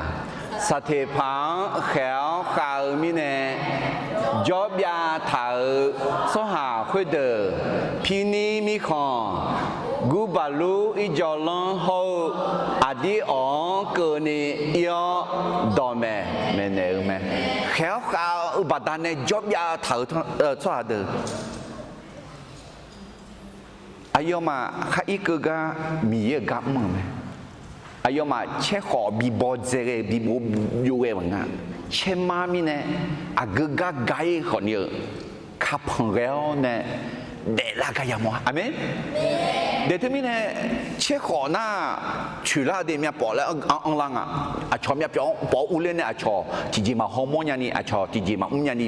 saqteqpaq-anr khaeq-awr khav-eu mirnae, jawrbyav taq-euq tsawrhaq khoerdeuq, pirnir mirkhanq, gurbaqlur irjawvlanr hawr-eu aqdir awq-anr keuvni ir-awr dawqmaeq maeqnaeq-eu mae. Khaeq-awr khav-eu baqdanae jawrbyav taq-euq tsawrhaq deuq, aqyawfmaf khar ir keuv gar Miqyaer-euq gar mr-euq mae. Aqyawfmaf caerkhawf bibaw dzae ghae bibaw byov ghae maqnga. Caermar mirnae aqgeu gar ga-ir khawfni-eu, kapanq ghae-awr nae daeflar gar yamawr-a. Aqmeq. Daeq teumirnae caerkhawf nar coeqlar-eu de myavpawf laer anrlar nga. Aqcawq myavpyawf-anr pawf-awr urler nae aqcawq tiqjeq maqhaw mawrnya ni, aqcawq tiqjeq maqmr nya ni,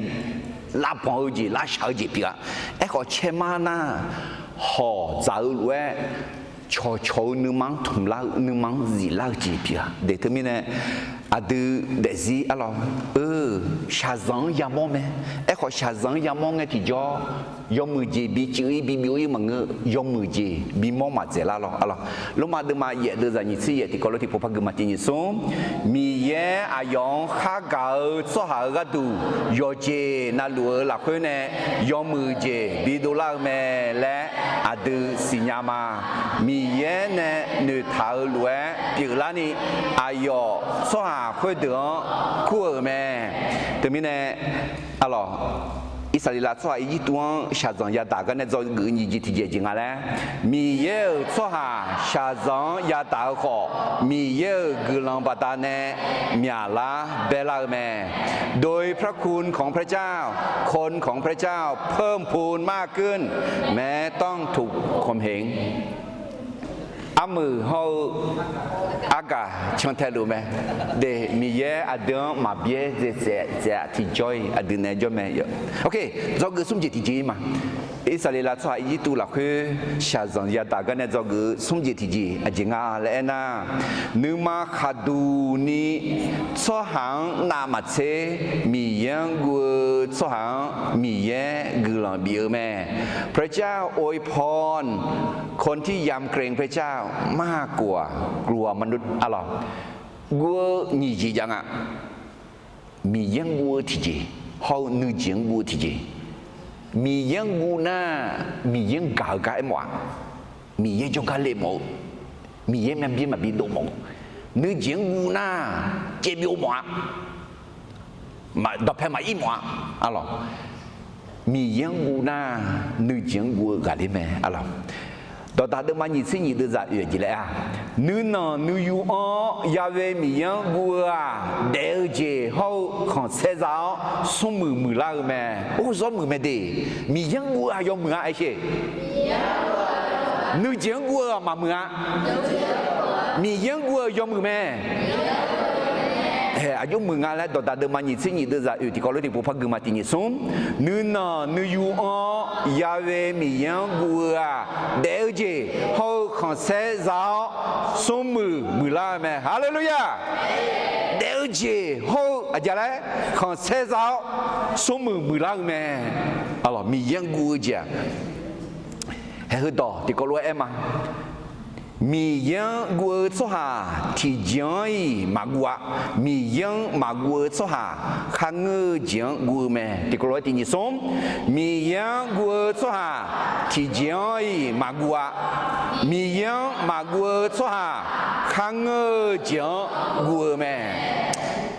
lavbanq-eu jeq lavshaq-eu jeq pyeuf-a. Aerkhawf caermar nar hawq dzaq-eu lof-aer cawqcawq-eu nuima-anr tmqlar-eu, nuima-anr ziflar-eu jeq pyeuf-a. Daeq teumirnae Aqdui daefzir arlawr, eu, shaqzanq-anr yamawr mae. Aerkhawf shaqzanq-anr yamawr ngae tiqjawr, yawmuiq jeq biceuv-ir bibyov-ir maqngeur, yawmuiq jeq bimawr maqdzaeq lar lawr arlawr. Lormav deuvma yaef deuvzaq nyiq tser yaef tiqkawv lof tiqpov par guima tiq nyiq smr, Miqyaer aqyawf-anr khargaq-eu tsawrhaq-euq gharduq yawqjeq navluf-eu lafkhoer nae yawmuiq jeq bidov lar-eu mae laer aqdui siqnya ma. Miqyaer nae noeqtaq-eu lof-aer pyeuflarni, aqyawf tsawrhaq khoerdeuq-anr kur-euq mae. Teumirnae, arlawr, Irsaqleqlav tsawrhaq Irjirtuv-anr shaqzanq yadaq gar nae dzawgeuf-eu nyiq jeq tiqjeq jeq nga laer, Miqyaer-euq tsawrhaq shaqzanq-anr yadaq-eu khawf, Miqyaer-euq guiqlanq baqdanae myaqlar baelar-eu mae. โดยพระคุณของพระเจ้า คนของพระเจ้าเพิ่มพูนมากขึ้น แม้ต้องถูกข่มเหง Armuiq hawr-eu argaq cantae luf mae. De, Miqyaer aqdui-anr maqbyaer dzaeq tsaef tsaef-aq tiqjawr-iq aqdui naeq-aer jawr mae. Ok, dzawgeuf smr jeq tiqjeq-ir ma. Irsaqleqlav tsawrhaq Irjirtuv lafkhoer shaqzanq yadaq gar nae dzawgeuf-eu smr jeq tiqjeq aqjeq nga laer aernar, nuima khaqduq ni tsawrhaq-anr navmaqtser Miqyaer-anr guv-eu tsawrhaq-anr Miqyaer guiqlanq bif-eu mae. พระเจ้าอวยพรคนที่ยำเกรงพระเจ้ามากกว่ากลัวมนุษย์ arlawr. Guv-eu nyiq jeq jav nga. Miqyaer-anr guv-eu tiqjeq, hawr-eu nuijeq-anr guv-eu tiqjeq. Miqyaer-anr guv nar, Miqyaer-anr gaq-eu gar aermawf-aq, Miqyaer jawrgar le mawf-eu, Miqyaer maqbyaer maqbi dov mawf-eu, nuijeq-anr guv nar, caevbyov mawf-a, dawqpae maqir mawf-a, arlawr. Miqyaer-anr guv nar, nuijeq-anr guv-eu ghaqler mae, arlawr. Dawqdaq deuvma nyiq tser nyiq deuvzaq oeq jeq laer-aq, nuinanq nuiyu-anr Yahweh Miqyaer-anr guv-eu-aq, daef-eu jeq hawr-eu khanqsaer za-awr smrmuiq muiqlar-eu mae. Or, zawr muiq mae de. Miqyaer-anr guv-eu-aq yawmuiq-a aersheq. Nuijeq-anr guv-eu-aq maqmuiq-a. Miqyaer-anr guv-eu yawmuiq mae. Hae, aqjox muiq nga laer Dawqdaq deuvma nyiq tser nyiq deuvzaq oeq tiqkawv lof tiqpov par guima tiq nyiq smr, nuinanq nuiyu-anr Yahweh Miqyaer-anr guv-eu-aq, daef-eu jeq hawr-eu khanqsaer za-awr smrmuiq muiqlar-eu mae. Haleluya! Daef-eu jeq hawr-eu aqjeq laer khanqsaer za-awr smrmuiq muiqlar-eu mae. Arlawr, Miqyaer-anr guv-eu jeq-aq, hae, heudawq tiqkawv lof-aer aer ma. Miqyaer-anr guv-eu tsawrhaq tiqjeq-anr-iq maqguv-a. Miqyaer-anr maqguv-eu tsawrhaq kharngeur-eu jeq-anr guv-eu mae. Tiqkawv lof-aer tiq nyiq smr, Miqyaer-anr guv-eu tsawrhaq tiqjeq-anr-iq maqguv-a. Miqyaer-anr maqguv-eu tsawrhaq kharngeur-eu jeq-anr guv-eu mae.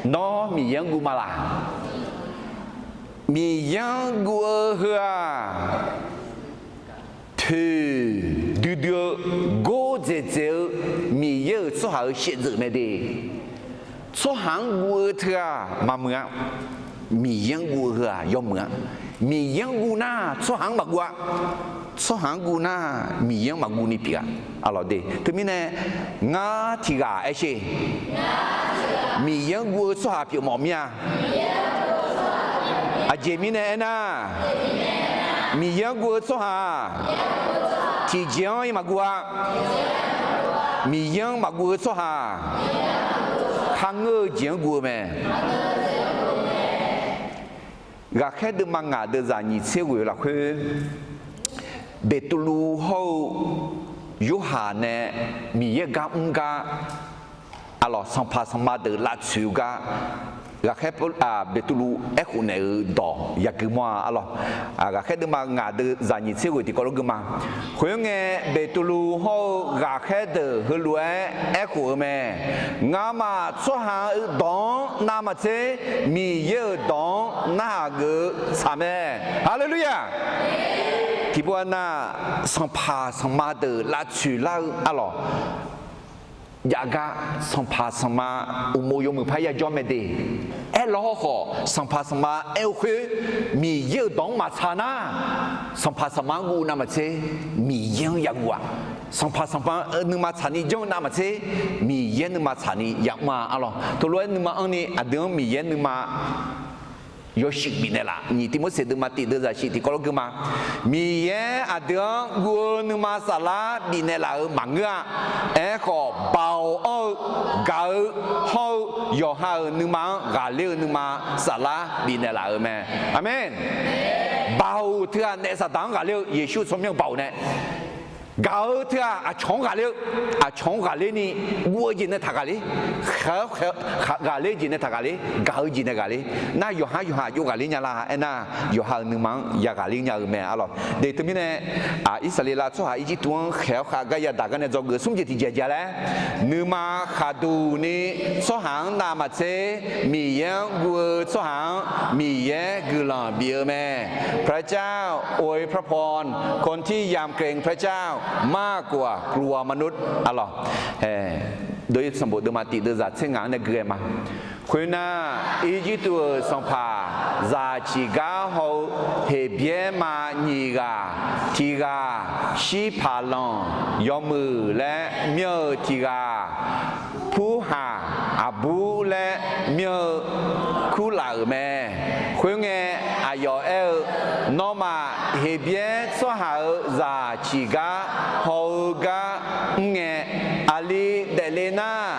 Nawr Miqyaer-anr guv ma laq? Miqyaer-anr guv-eu heu-aq, toeq duidui-eu gordzaeq dzaeq-eu Miqyaer-euq tsawrhaq-euq shaevdzeuf mae de. Tsawrhaq-anr guv-eu teu-aq maqmuiq-a. Miqyaer-anr guv-eu heu-aq yawmuiq-a. Miqyaer-anr guv nar tsawrhaq-anr maqguv-a. Tsawrhaq-anr guv nar Miqyaer-anr maqguv ni pyeuf-a. Arlawr de, teumirnae ngar tiq ghaq aersheq, Miqyaer-anr guv-eu tsawrhaq pyeufmawf mir-a. Aqjeq mirnae aernar, Miqyaer-anr guv-eu tsawrhaq tiqjeq-anr-iq maqguv-a. Miqyaer-anr maqguv-eu tsawrhaq kharngeur-eu jeq-anr guv-eu mae. Ghaqkhaer deuvma ngaq deuvzaq nyiq tser ghoeq-eu lafkhoer, Beqtuvluv hawr-eu Yorhaq nae Miqyaer gar mr gar, arlawq, sanqpaq sanqma deuq lavtsoeq-eu gar, ghaqkhaer Beqtuvluv aerkhof naeq-euq dawq yagui mawr-a, arlawq. Ghaqkhaer deuvma ngaq deuvzaq nyiq tser ghoeq tiqkawv lof gui ma. Khoerngae, Beqtuvluv hawr-eu ghaqkhaer deuq heulof-aer aerkhof-eu mae. Ngamaf tsawrhaq-euq dawq-anr navmaqtser, Miqyaer-euq dawq-anr narhaq geuf-eu tsaq mae. Haleluya! Tiqpov-a nar, sanqpaq sanqma deuq lavtsoeq lar-eu, arlawq, jav gar sanqpaq sanqma uqmov yawmuiq par yajawr mae de. Aerlawr hawrkhawf, sanqpaq sanqma aer-eu khoer Miqyaer-euq dawq-anr maqtsaq nar, sanqpaq sanqma-anr guv navmaqtser, Miqyaer-anr yaguv-a. Sanqpaq sanqma nuima tsaqni janr-eu navmaqtser, Miqyaer nuima tsaqni yamr-a, arlawq. Teulof-aer nuima anrni aqdui-anr Miqyaer nuima yawshuif bifnaeq laf. Nyiq Tiqmorseq deuvma tiq deuv zaqsiq tiqkawv lawr gui ma. Miqyaer aqdui-anr guv-eu nuima saflar bifnaeq laf-euq maqngeur-a. Aerkhawf, baoq anr-eu, gaq-eu hawr-eu yawqha-euq nuima-anr ghaqler-eu nuima saflar bifnaeq laf-euq mae. Aqmeq. Baoq teughaq naef Saqdaq-anr ghaqler-eu, Yeqsur tsawrmyanr baoq nae gaq-eu teughaq aqcawq-anr ghaqler-eu, aqcawq-anr ghaqler ni guv-eu jeq nae taq ghaqler, khaeq-aer khaeq-aer ghaqler jeq nae taq ghaqler, gaq-eu jeq nae ghaqler. Nar yawqhar yawqha aqjox ghaqler nya la aernar, yawqha-euq nuima-anr ya ghaqler nya-eu mae arlawq. Deuq teumirnae, Irsaqleqlav tsawrhaq Irjirtuv-anr khaeq-awr khav gar yadaq gar nae dzawgeuf smr jeq tiqjeq aqjeq laer, nuima khaqduq ni tsawrhaq-anr navmaqtser Miqyaer-anr guv-eu tsawrhaq-anr Miqyaer guiqlanq bif-eu mae. พระเจ้าอวยพระพรคนที่ยำเกรงพระเจ้ามากกว่ากลัวมนุษย์ arlawq. Dov-ir sanqbof deuvma tiq deuv zaq tser ngaq-anr nae gui-aer ma. Khoernar, Irjirtuv-euq sanqpaq zaq ciqgar haw-eu Heqbyaer ma nyiq ghaq, tiq ghaq Shirpaqlanq yawmuiq laer myanr-eu tiq ghaq Purhaq aqbur laer myanr-eu kurlaf-euq mae. Khoerngae, aqyawf aer-eu, Nawmaf Heqbyaer tsawrhaq-euq zaq ciqgar haw-eu gar mrngae, aqli daefle nar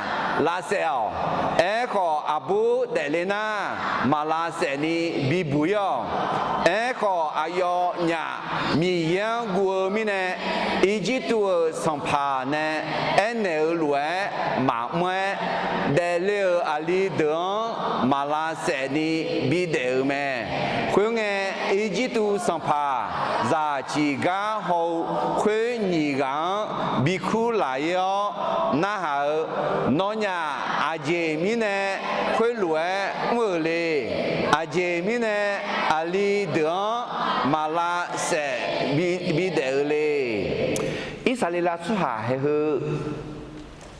lavsaef-awq. Aerkhawf, aqbur daefle nar maqlavsaef ni bibuq-ir-awq. Aerkhawf, aqyawfnyaf Miqyaer-anr guv-eu mirnae, Irjirtuv-euq sanqpaq nae aernaeq-eu lof-aer maqmr-aer, daefle-euq aqli deuq-anr maqlavsaef ni bidaef-euq mae. Khoerngae, Irjirtuv sanqpaq zaq ciqgar haw-eu khoer nyiq ghaq-anr bikurlaf-ir-awr narhaq-eu, Nawnyaf aqjeq mirnae khoerlof-aer mr-euq le. Aqjeq mirnae aqli deuq-anr maqlavsaef bidaef-eu le. Irsaqleqlav tsawrhaq hae heu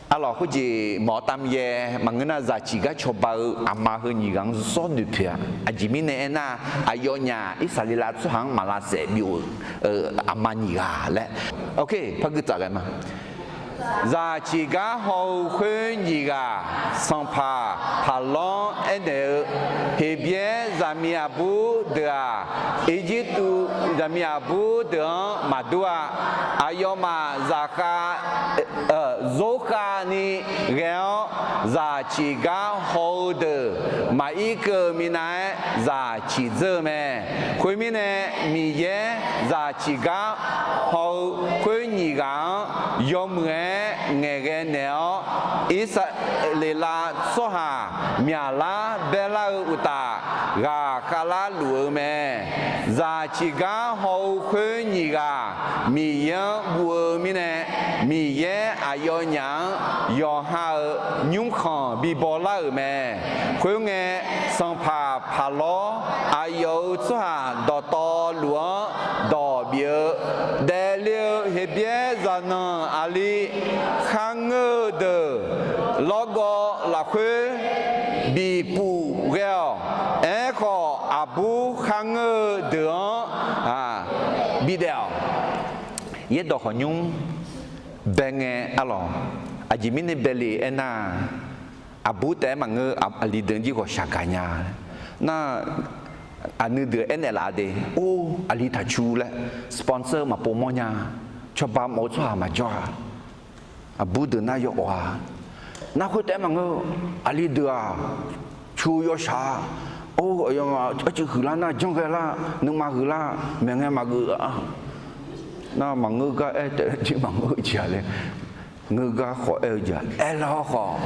arlawq, khoerjeq mawq-awr tavmyaer maqngeur nar, zaq ciqgar cawba-eu aqma heu nyiq ghaq-anr zawr noeqpoeq-a. Aqjeq mirnae aernar, aqyawfnyaf Irsaqleqlav tsawrhaq-anr maqlavsaef bi-euq aqma nyiq ghaq laer. Ok, par gui tsaf ghae ma. Zaq ciqgar haw-eu khoer nyiq ghaq sanqpaq Paqlawr-anr aernaeq-eu, Heqbyaer zaqmiq aqbur deuq-aq, Irjirtuv zaqmiq aqbur deuq-anr maqdur-a. Aqyawfmaf zaqkhav, zorkhav ni ghae-awr, zaq ciqgar haw-eu deuq maqir keuv-eu minav-aer zaq ciqdzeur-eu mae. Khoermirnae, Miqyaer zaq ciqgar haw-eu khoer nyiq ghaq-anr yawmuiq-aer ngaeqghae naeq-awr, Irsaqleqlav tsawrhaq myaqlar baerlar-eu uqtaf, ghaqkhav larluf-eu mae. Zaq ciqgar haw-eu khoer nyiq ghaq Miqyaer-anr guv-eu mirnae, Miqyaer aqyawfnyaf-anr yawqha-euq nymrkhanq bibawlar-euq mae. Khoerngae, sanqpaq Paqlawr aqyawf-euq tsawrhaq dawqtawvluf-anr dawq bif-eu, daefle-eu Heqbyaer zaqnanq aqli kharngeur-eu deuq lawrgawv lafkhoer bipuf ghae-awq. Aerkhawf, aqbur kharngeur-eu deuq-anr bidaef-awq. Yaerdawq khawqnymr bae ngae arlawq, aqjeq mirnae bae le aernar, aqbur taef-aer maqngeur, aqli deuq-anr jir khawf shaqgaq nya. Nar, aqnui deuq aernaeq laf de, or, aqli taqcu laer, sponsor maqpov mawr nya, cawba mawf-eu tsawrhaq maqjawr-a. Aqbur deuq nar yawawf-a. Nar khoer taef-aer maqngeur, aqli deuq-aq, cu yawshaq-a. Or, aqyawfmaf arcuiv huiqlar nar janr ghae lar, nuima huiqlar, maeqngae maqgeuf-a. Nar maqngeur gar aer taef-aer jir maqngeur-eu jeq-a laer, ngeur gar khawf aer-eu jeq-a. Aerlar-awr khawf,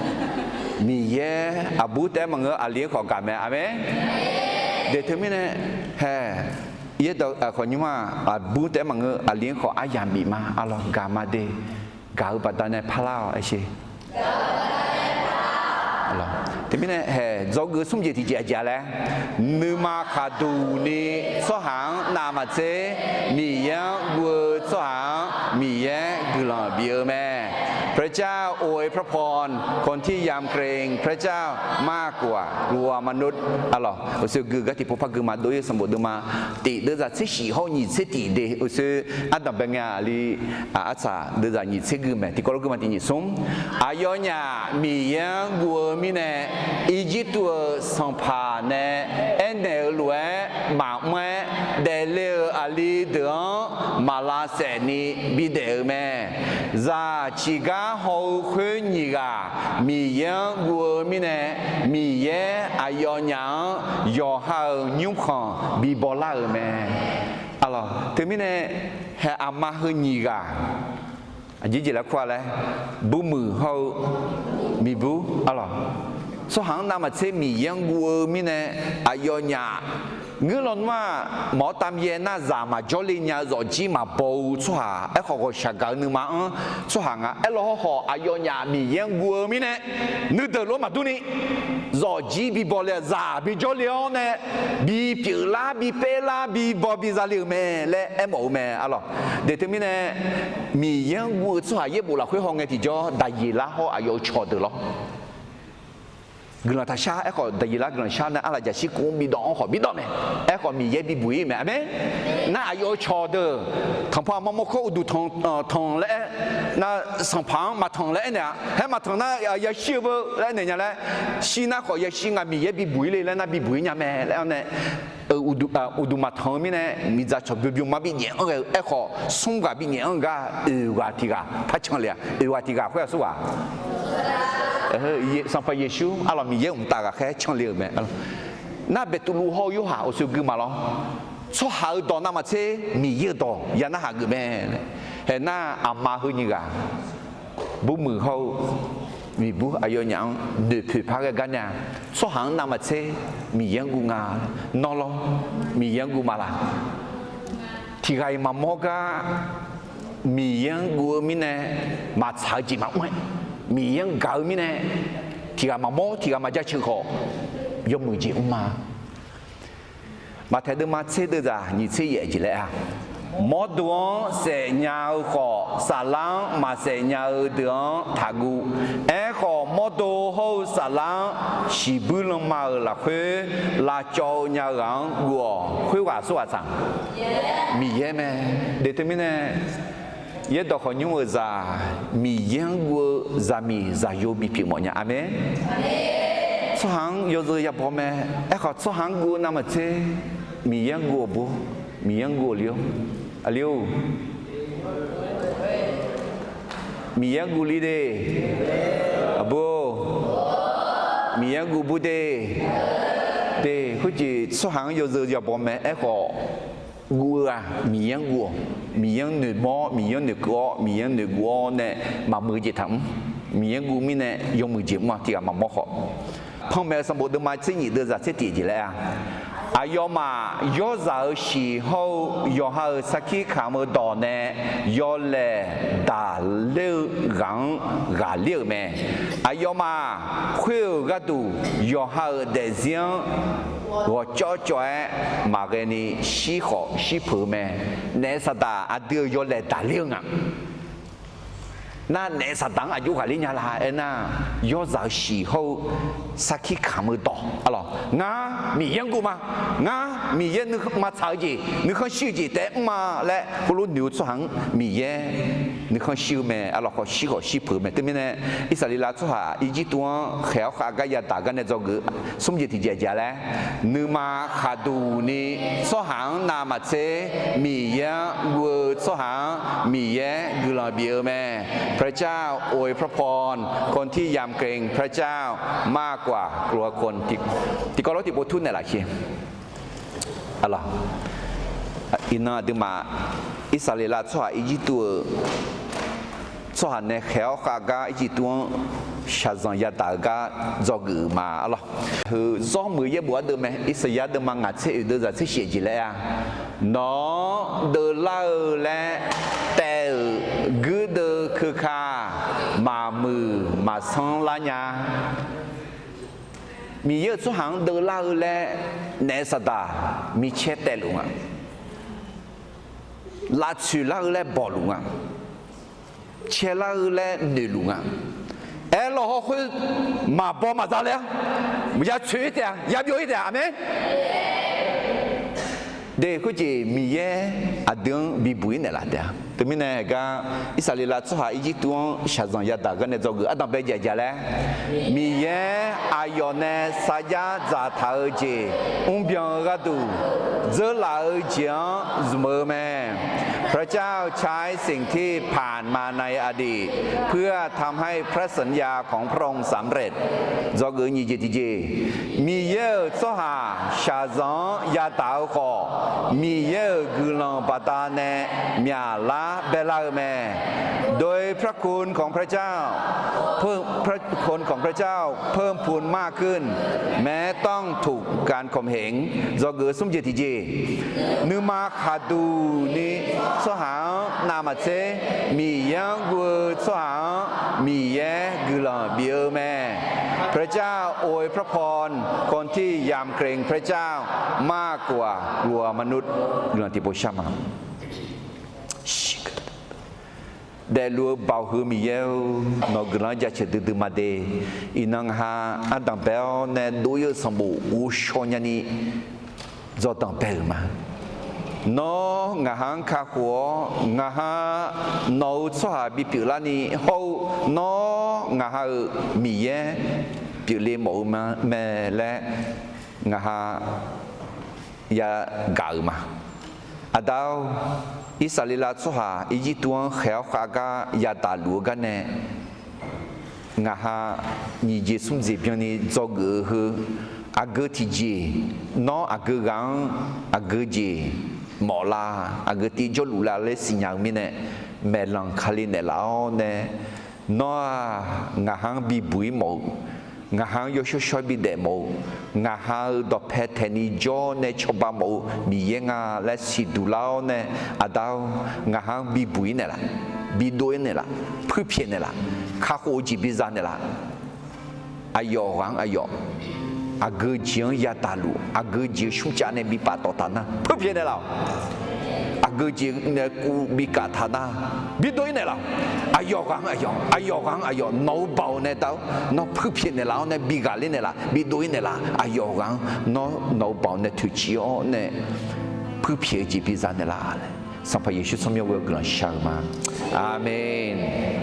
Miqyaer aqbur taef-aer maqngeur, aqli-anr khawf gaq mae. Aqmeq. Deuq teumirnae, hae, yaerdawq khawqnymr-aq, aqbur taef-aer maqngeur, aqli-anr khawf aryamq bif ma arlawq, gaq ma de. Gaq-eu baqdanae parlar-awq aer sher. Teumirnae hae dzawgeuf smr jeq tiqjeq aqjeq-a laer, nuima khaqduq ni tsawrhaq-anr navmaqtser, Miqyaer-anr guv-eu tsawrhaq-anr Miqyaer guiqlanq bif-eu mae. พระเจ้าอวยพระพรคนที่ยำเกรงพระเจ้ามากกว่ากลัวมนุษย์ Arlawq, uqshoe gui gar tiqpov par gui ma dov-ir sanqbof deuvma tif deuvzaq tser shif hawr-eu nyiq tser tif de, uqshoe ardanq bae ngae-aq li, arsaq deuvzaq nyiq tser gui mae. Tiqkawv lof gui ma tiq nyiq smr. Aqyawfnyaf Miqyaer-anr guv-eu mirnae, Irjirtuv-euq sanqpaq nae aernaeq-euq lof-aer maqmr-aer daefle-euq aqli deuq-anr maq lavsaef ni bidaef-euq mae. Zaq ciqgar haw-eu khoer nyiq ghaq Miqyaer-anr guv-eu mirnae, Miqyaer aqyawfnyaf-anr yawqha-euq nymrkhanq bibaw lar-euq mae. Arlawq, teumirnae haeq aqma heu nyiq ghaq aqjeq jeq laer kur-a laer, burmuiq hawr-eu miqbur, arlawq, tsawrhaq-anr navmaqtser Miqyaer-anr guv-eu mirnae, aqyawfnyaf ngeur lawnmr-aq, mawq-awr tav yaer nar zaq maqjawr le nya-eu zawqjir maqbaw-eu tsawrhaq, aerkhawf ghawqshaq gaq-eu nuima-anr tsawrhaq nga aerlaw hawrkhawf, aqyawfnyaf Miqyaer-anr guv-eu mirnae, nuideuq lof maqdur ni zawqjir bibaw le-aq, zaq bijawr le-awr nae bipyeuf lar bipaer lar bibaw biza le-euq mae laer aermawf-eu mae, arlawq. Deuq teumirnae, Miqyaer-anr guv-eu tsawrhaq yaerbof lafkhoer haw ngae tiqjawr Daqyeqlar hawr aqyawf-euq cawqdeuq lawr. Guiqlanq taqshar. Aerkhawf Daqyeqlar guiqlanq shar nae arlaqjaq shirkuv-anr bidawv-anr khawf bidawv mae. Aerkhawf Miqyaer bibuq-ir mae. Aqmeq. Nar aqyawf-euq cawqdeuq tanqpanq maqmawr khawr uqduq tanq tanq laer aer, nar sanqpaq-anr maqtanq laer aernaeq-a. Haer maqtanq nar yashir-eu beu laer aernaeq nya laer, shir nar khawf yashir nga Miqyaer bibuq-ir le laer nar bibuq-ir nya mae laer-awr nae, uqduq maqtanq-eu mirnae miqdzaq cawq byov byov ma binyaef-anr ghae-eu aerkhawf, smr ghaq binyaef-anr gar oeq ghaq tiq ghaq par canle-aq, oeq ghaq tiq ghaq khoer-aq smr ghaq Sanqpaq Yeqsur, arlawq, Miqyaer mqtav ghaqkhaer canle-euq mae. Nar Beqtuvluv hawr-eu Yorhaq uqshoe gui ma lawr. Tsawrhaq-euq dawq navmaqtser Miqyaer-euq dawq ya narhaq geuf mae. Haeq nar aqma heu nyiq ghaq, burmuiq hawr-eu miqbur aqyawfnyaf-anr noeqpoeq par ghae gar nar-a, tsawrhaq-anr navmaqtser Miqyaer-anr guv nga. Nawr lawr, Miqyaer-anr guv ma laq? Tiq ghaq-iq maqmawr gar Miqyaer-anr guv-eu mirnae maqtsaq-eu jeq maqmr-aer, Miqyaer-anr gaq-eu mirnae tiq ghaq maqmawr tiq ghaq maqjaceuq khawf, yawmuiq jeq mr ma. Maqtaeq deuvma tser deuvzaq nyiq tser yaef jeq laer-a, mawrdo-anr saefnya-eu khawf, saflar-anr maqsaef nya-eu deuq-anr taqguv. Aerkhawf, mawrdo hawr-eu saflar-anr shiqbuir lanma-euq lafkhoer lavcawv-eu nya-eu ghaq-anr guv-awq. Khoerghaq aqsurghaq tsaq? Miqyaer mae. Deuq teumirnae, yaerdawq khawqnymr-euq zaq, Miqyaer-anr guv-eu zaqmiq zaqyo bipyeuf mawf nya. Aqmeq. Tsawrhaq-anr yawzeu yabaw mae. Aerkhawf, tsawrhaq-anr guv-eu navmaqtser Miqyaer-anr guv-awq bur, Miqyaer-anr guv-awq li-or. Aqli-or, Miqyaer-anr guv li de. Aqbur-or, Miqyaer-anr guv bur de. De, khoerjeq tsawrhaq-anr yawzeu yabaw mae. Aerkhawf, guv-eu-aq Miqyaer-anr guv-awq. Miqyaer-anr noeqmawr, Miqyaer-anr noeqkeuv-awr, Miqyaer-anr noeqguv-awr nae maqmuiq jeq taqmr. Miqyaer-anr guv mirnae yawmuiq jeq mr-a, tiq ghaq maqmawr khawf. Panmaeq-eu sanqbof deuvma tser nyiq deuvzaq tser tiq jeq laer-a, aqyawfmaf yawrzaq-euq shiq hawr-eu yawqha-euq sarkir kamq-eu dawq nae yawlaeq daqler-eu ghaq-anr ghaqler-euq mae. Aqyawfmaf khoer-euq gharduq yawqha-euq daefzir-anr ghawqcawv cawv-aer maqghae ni shir khawf shir peuq-eu mae. Naef saqdaq aqdui-euq yawlaeq daqler-eu nga. Nar naef saqdaq-anr aqjox ghaqler nya la aernar, yawrzaq-euq shiq hawr-eu sarkir kamq-eu dawq, arlawq, ngar Miqyaer-anr guv ma. Ngar Miqyaer nuima tsaq-eu jeq, nuikhanr shir-eu jeq taef-aer mr ma laer heulof noeq-eu tsawrhaq-anr Miqyaer nuikhanr shir-eu mae. Arlawq, khawf shir khawf shir peuq-eu mae. Teumirnae, Irsaqleqlav tsawrhaq Irjirtuv-anr khaeq-awr khav gar yadaq gar nae dzawgeuf smr jeq tiqjeq aqjeq-a laer, nuima khaqduq ni tsawrhaq-anr navmaqtser Miqyaer-anr guv-eu tsawrhaq-anr Miqyaer guiqlanq bif-eu mae. พระเจ้าอวยพระพรคนที่ยำเกรงพระเจ้ามากกว่ากลัวคน tiqkawv lof tiqpov tur naeqlaf ki. Arlawq, iqnan aqduimaf Irsaqleqlav tsawrhaq Irjirtuv-euq tsawrhaq nae khaeq-awr khav gar Irjirtuv-anr shaqzanq yadaq-eu gar dzawgeuf-euq ma. Arlawq, heu zawr muiq yaerbof ardeuv mae. Irsaqyar deuvma ngaq tser oeq deuvzaq tser shif jeq laer-a, nawq-anr deuvlar-eu laer taev-euq guirdeuv keuka maqmuiq maqsanr lar nya. Miqyaer-euq tsawrhaq-anr deuvlar-eu laer naef saqdaq micaer taevluf nga. Lavtsoeq lar-eu laer bawqluf nga. caelar-eu laer noeqluf nga. Aerlawq hawkhoer maqbaw maqza le-a, ya tsoeq-ir taef-a, ya byov-ir taef-a. Aqmeq. De khoerjeq Miqyaer aqdui-anr bibuq-ir naeqlaf taef-a. Teumirnae gar Irsaqleqlav tsawrhaq Irjirtuv-anr shaqzanq yadaq-eu gar nae dzawgeuf ardanq bae jaeq jaeq laer, Miqyaer aqyawf nae sarjax dzaqtaq-eu jeq mrbyan-eu gharduq dzeurlaf-eu jeq-anr zmq-eu mae. พระเจ้าใช้สิ่งที่ผ่านมาในอดีต เพื่อทำให้พระสัญญาของพระองค์สำเร็จ dzawgeuf nyiq jeq tiqjeq, Miqyaer-euq tsawrhaq shaqzanq-anr yadaq-eu khawf, Miqyaer-euq guiqlanq baqdanae myaqlar baelar-eu mae. โดยพระคุณของพระเจ้า พระคุณของพระเจ้า เพิ่มพูนมากขึ้น แม้ต้องถูกการข่มเหง dzawgeuf smr jeq tiqjeq, nuima khaqduq ni tsawrhaq-anr navmaqtser Miqyaer-anr guv-eu tsawrhaq-anr Miqyaer guiqlanq bif-eu mae. พระเจ้าอวยพระพรคนที่ยำเกรงพระเจ้ามากกว่ากลัวมนุษย์ guiqlanq tiqpov shar ma. Daefluf-eu baoq heu Miqyaer-or, nawq-eu guiqlanq-anr jaceuq duidui ma de. Iqnan ngaq ha ardanq bae-awr nae dov-ir-eu sanqbof ghovshaw nyani dzawqdanq bae-euq ma. Nawr ngaq ha-anr kakhof-awr, ngaq ha nawq-euq tsawrhaq bipyeuf larni hawr-eu, nawr ngaq ha-euq Miqyaer pyeufle mawf-eu mae laer ngaq ha yagaq-euq ma. Aqda-or, Irsaqleqlav tsawrhaq Irjirtuv-anr khaeq-awr khav gar yadaq luf-eu gar nae, ngaq ha nyiq jeq smr jeq byanni dzawgeuf-eu heu, aqgeu tiqjeq, nawr aqgeu ghaq-anr aqgeu jeq mawf la, aqgeu tiv jawrluf la laer siqnya-eu mirnae, maeqlanq Kali naeqlaf-awr nae, nawr-aq, ngaq ha-anr bibuq-ir mawf-eu, ngaq ha-anr yawshawr shawr-aer bidaef mawf-eu, ngaq ha-euq dawqpae taeqni jawr nae cawba mawf-eu Miqyaer nga laer siqduq lar-awr nae, Aqda-or, ngaq ha-anr bibuq-ir naeqlaf, bidov-ir naeqlaf, puirpyaeq naeqlaf, kakhof-eu jeq biza naeqlaf. Aqyawf ghaq-anr aqyawf, aqgeu jeq-anr yadaq luf, aqgeu jeq-eu smrcav nae bipaf tawf taq nar, puirpyaeq naeqlaf-awq. Aqgeu jeq nae kuv bikaf taq nar, bidov-ir naeqlaf-awq. Aqyawf ghaq-anr aqyawf, aqyawf ghaq-anr aqyawf, nawq-eu baoq nae da-awr, nawr puirpyaeq naeqlaf-awr nae bighaq ler naeqlaf, bidov-ir naeqlaf. Aqyawf ghaq-anr nawr nawq-eu baoq nae toeqciv-awr nae puirpyaeq-eu jeq biza naeqlaf laer, Sanqpaq Yeqsur tsawrmyanr ghoe-awr guiqlanq shar-eu ma. Aqmeq.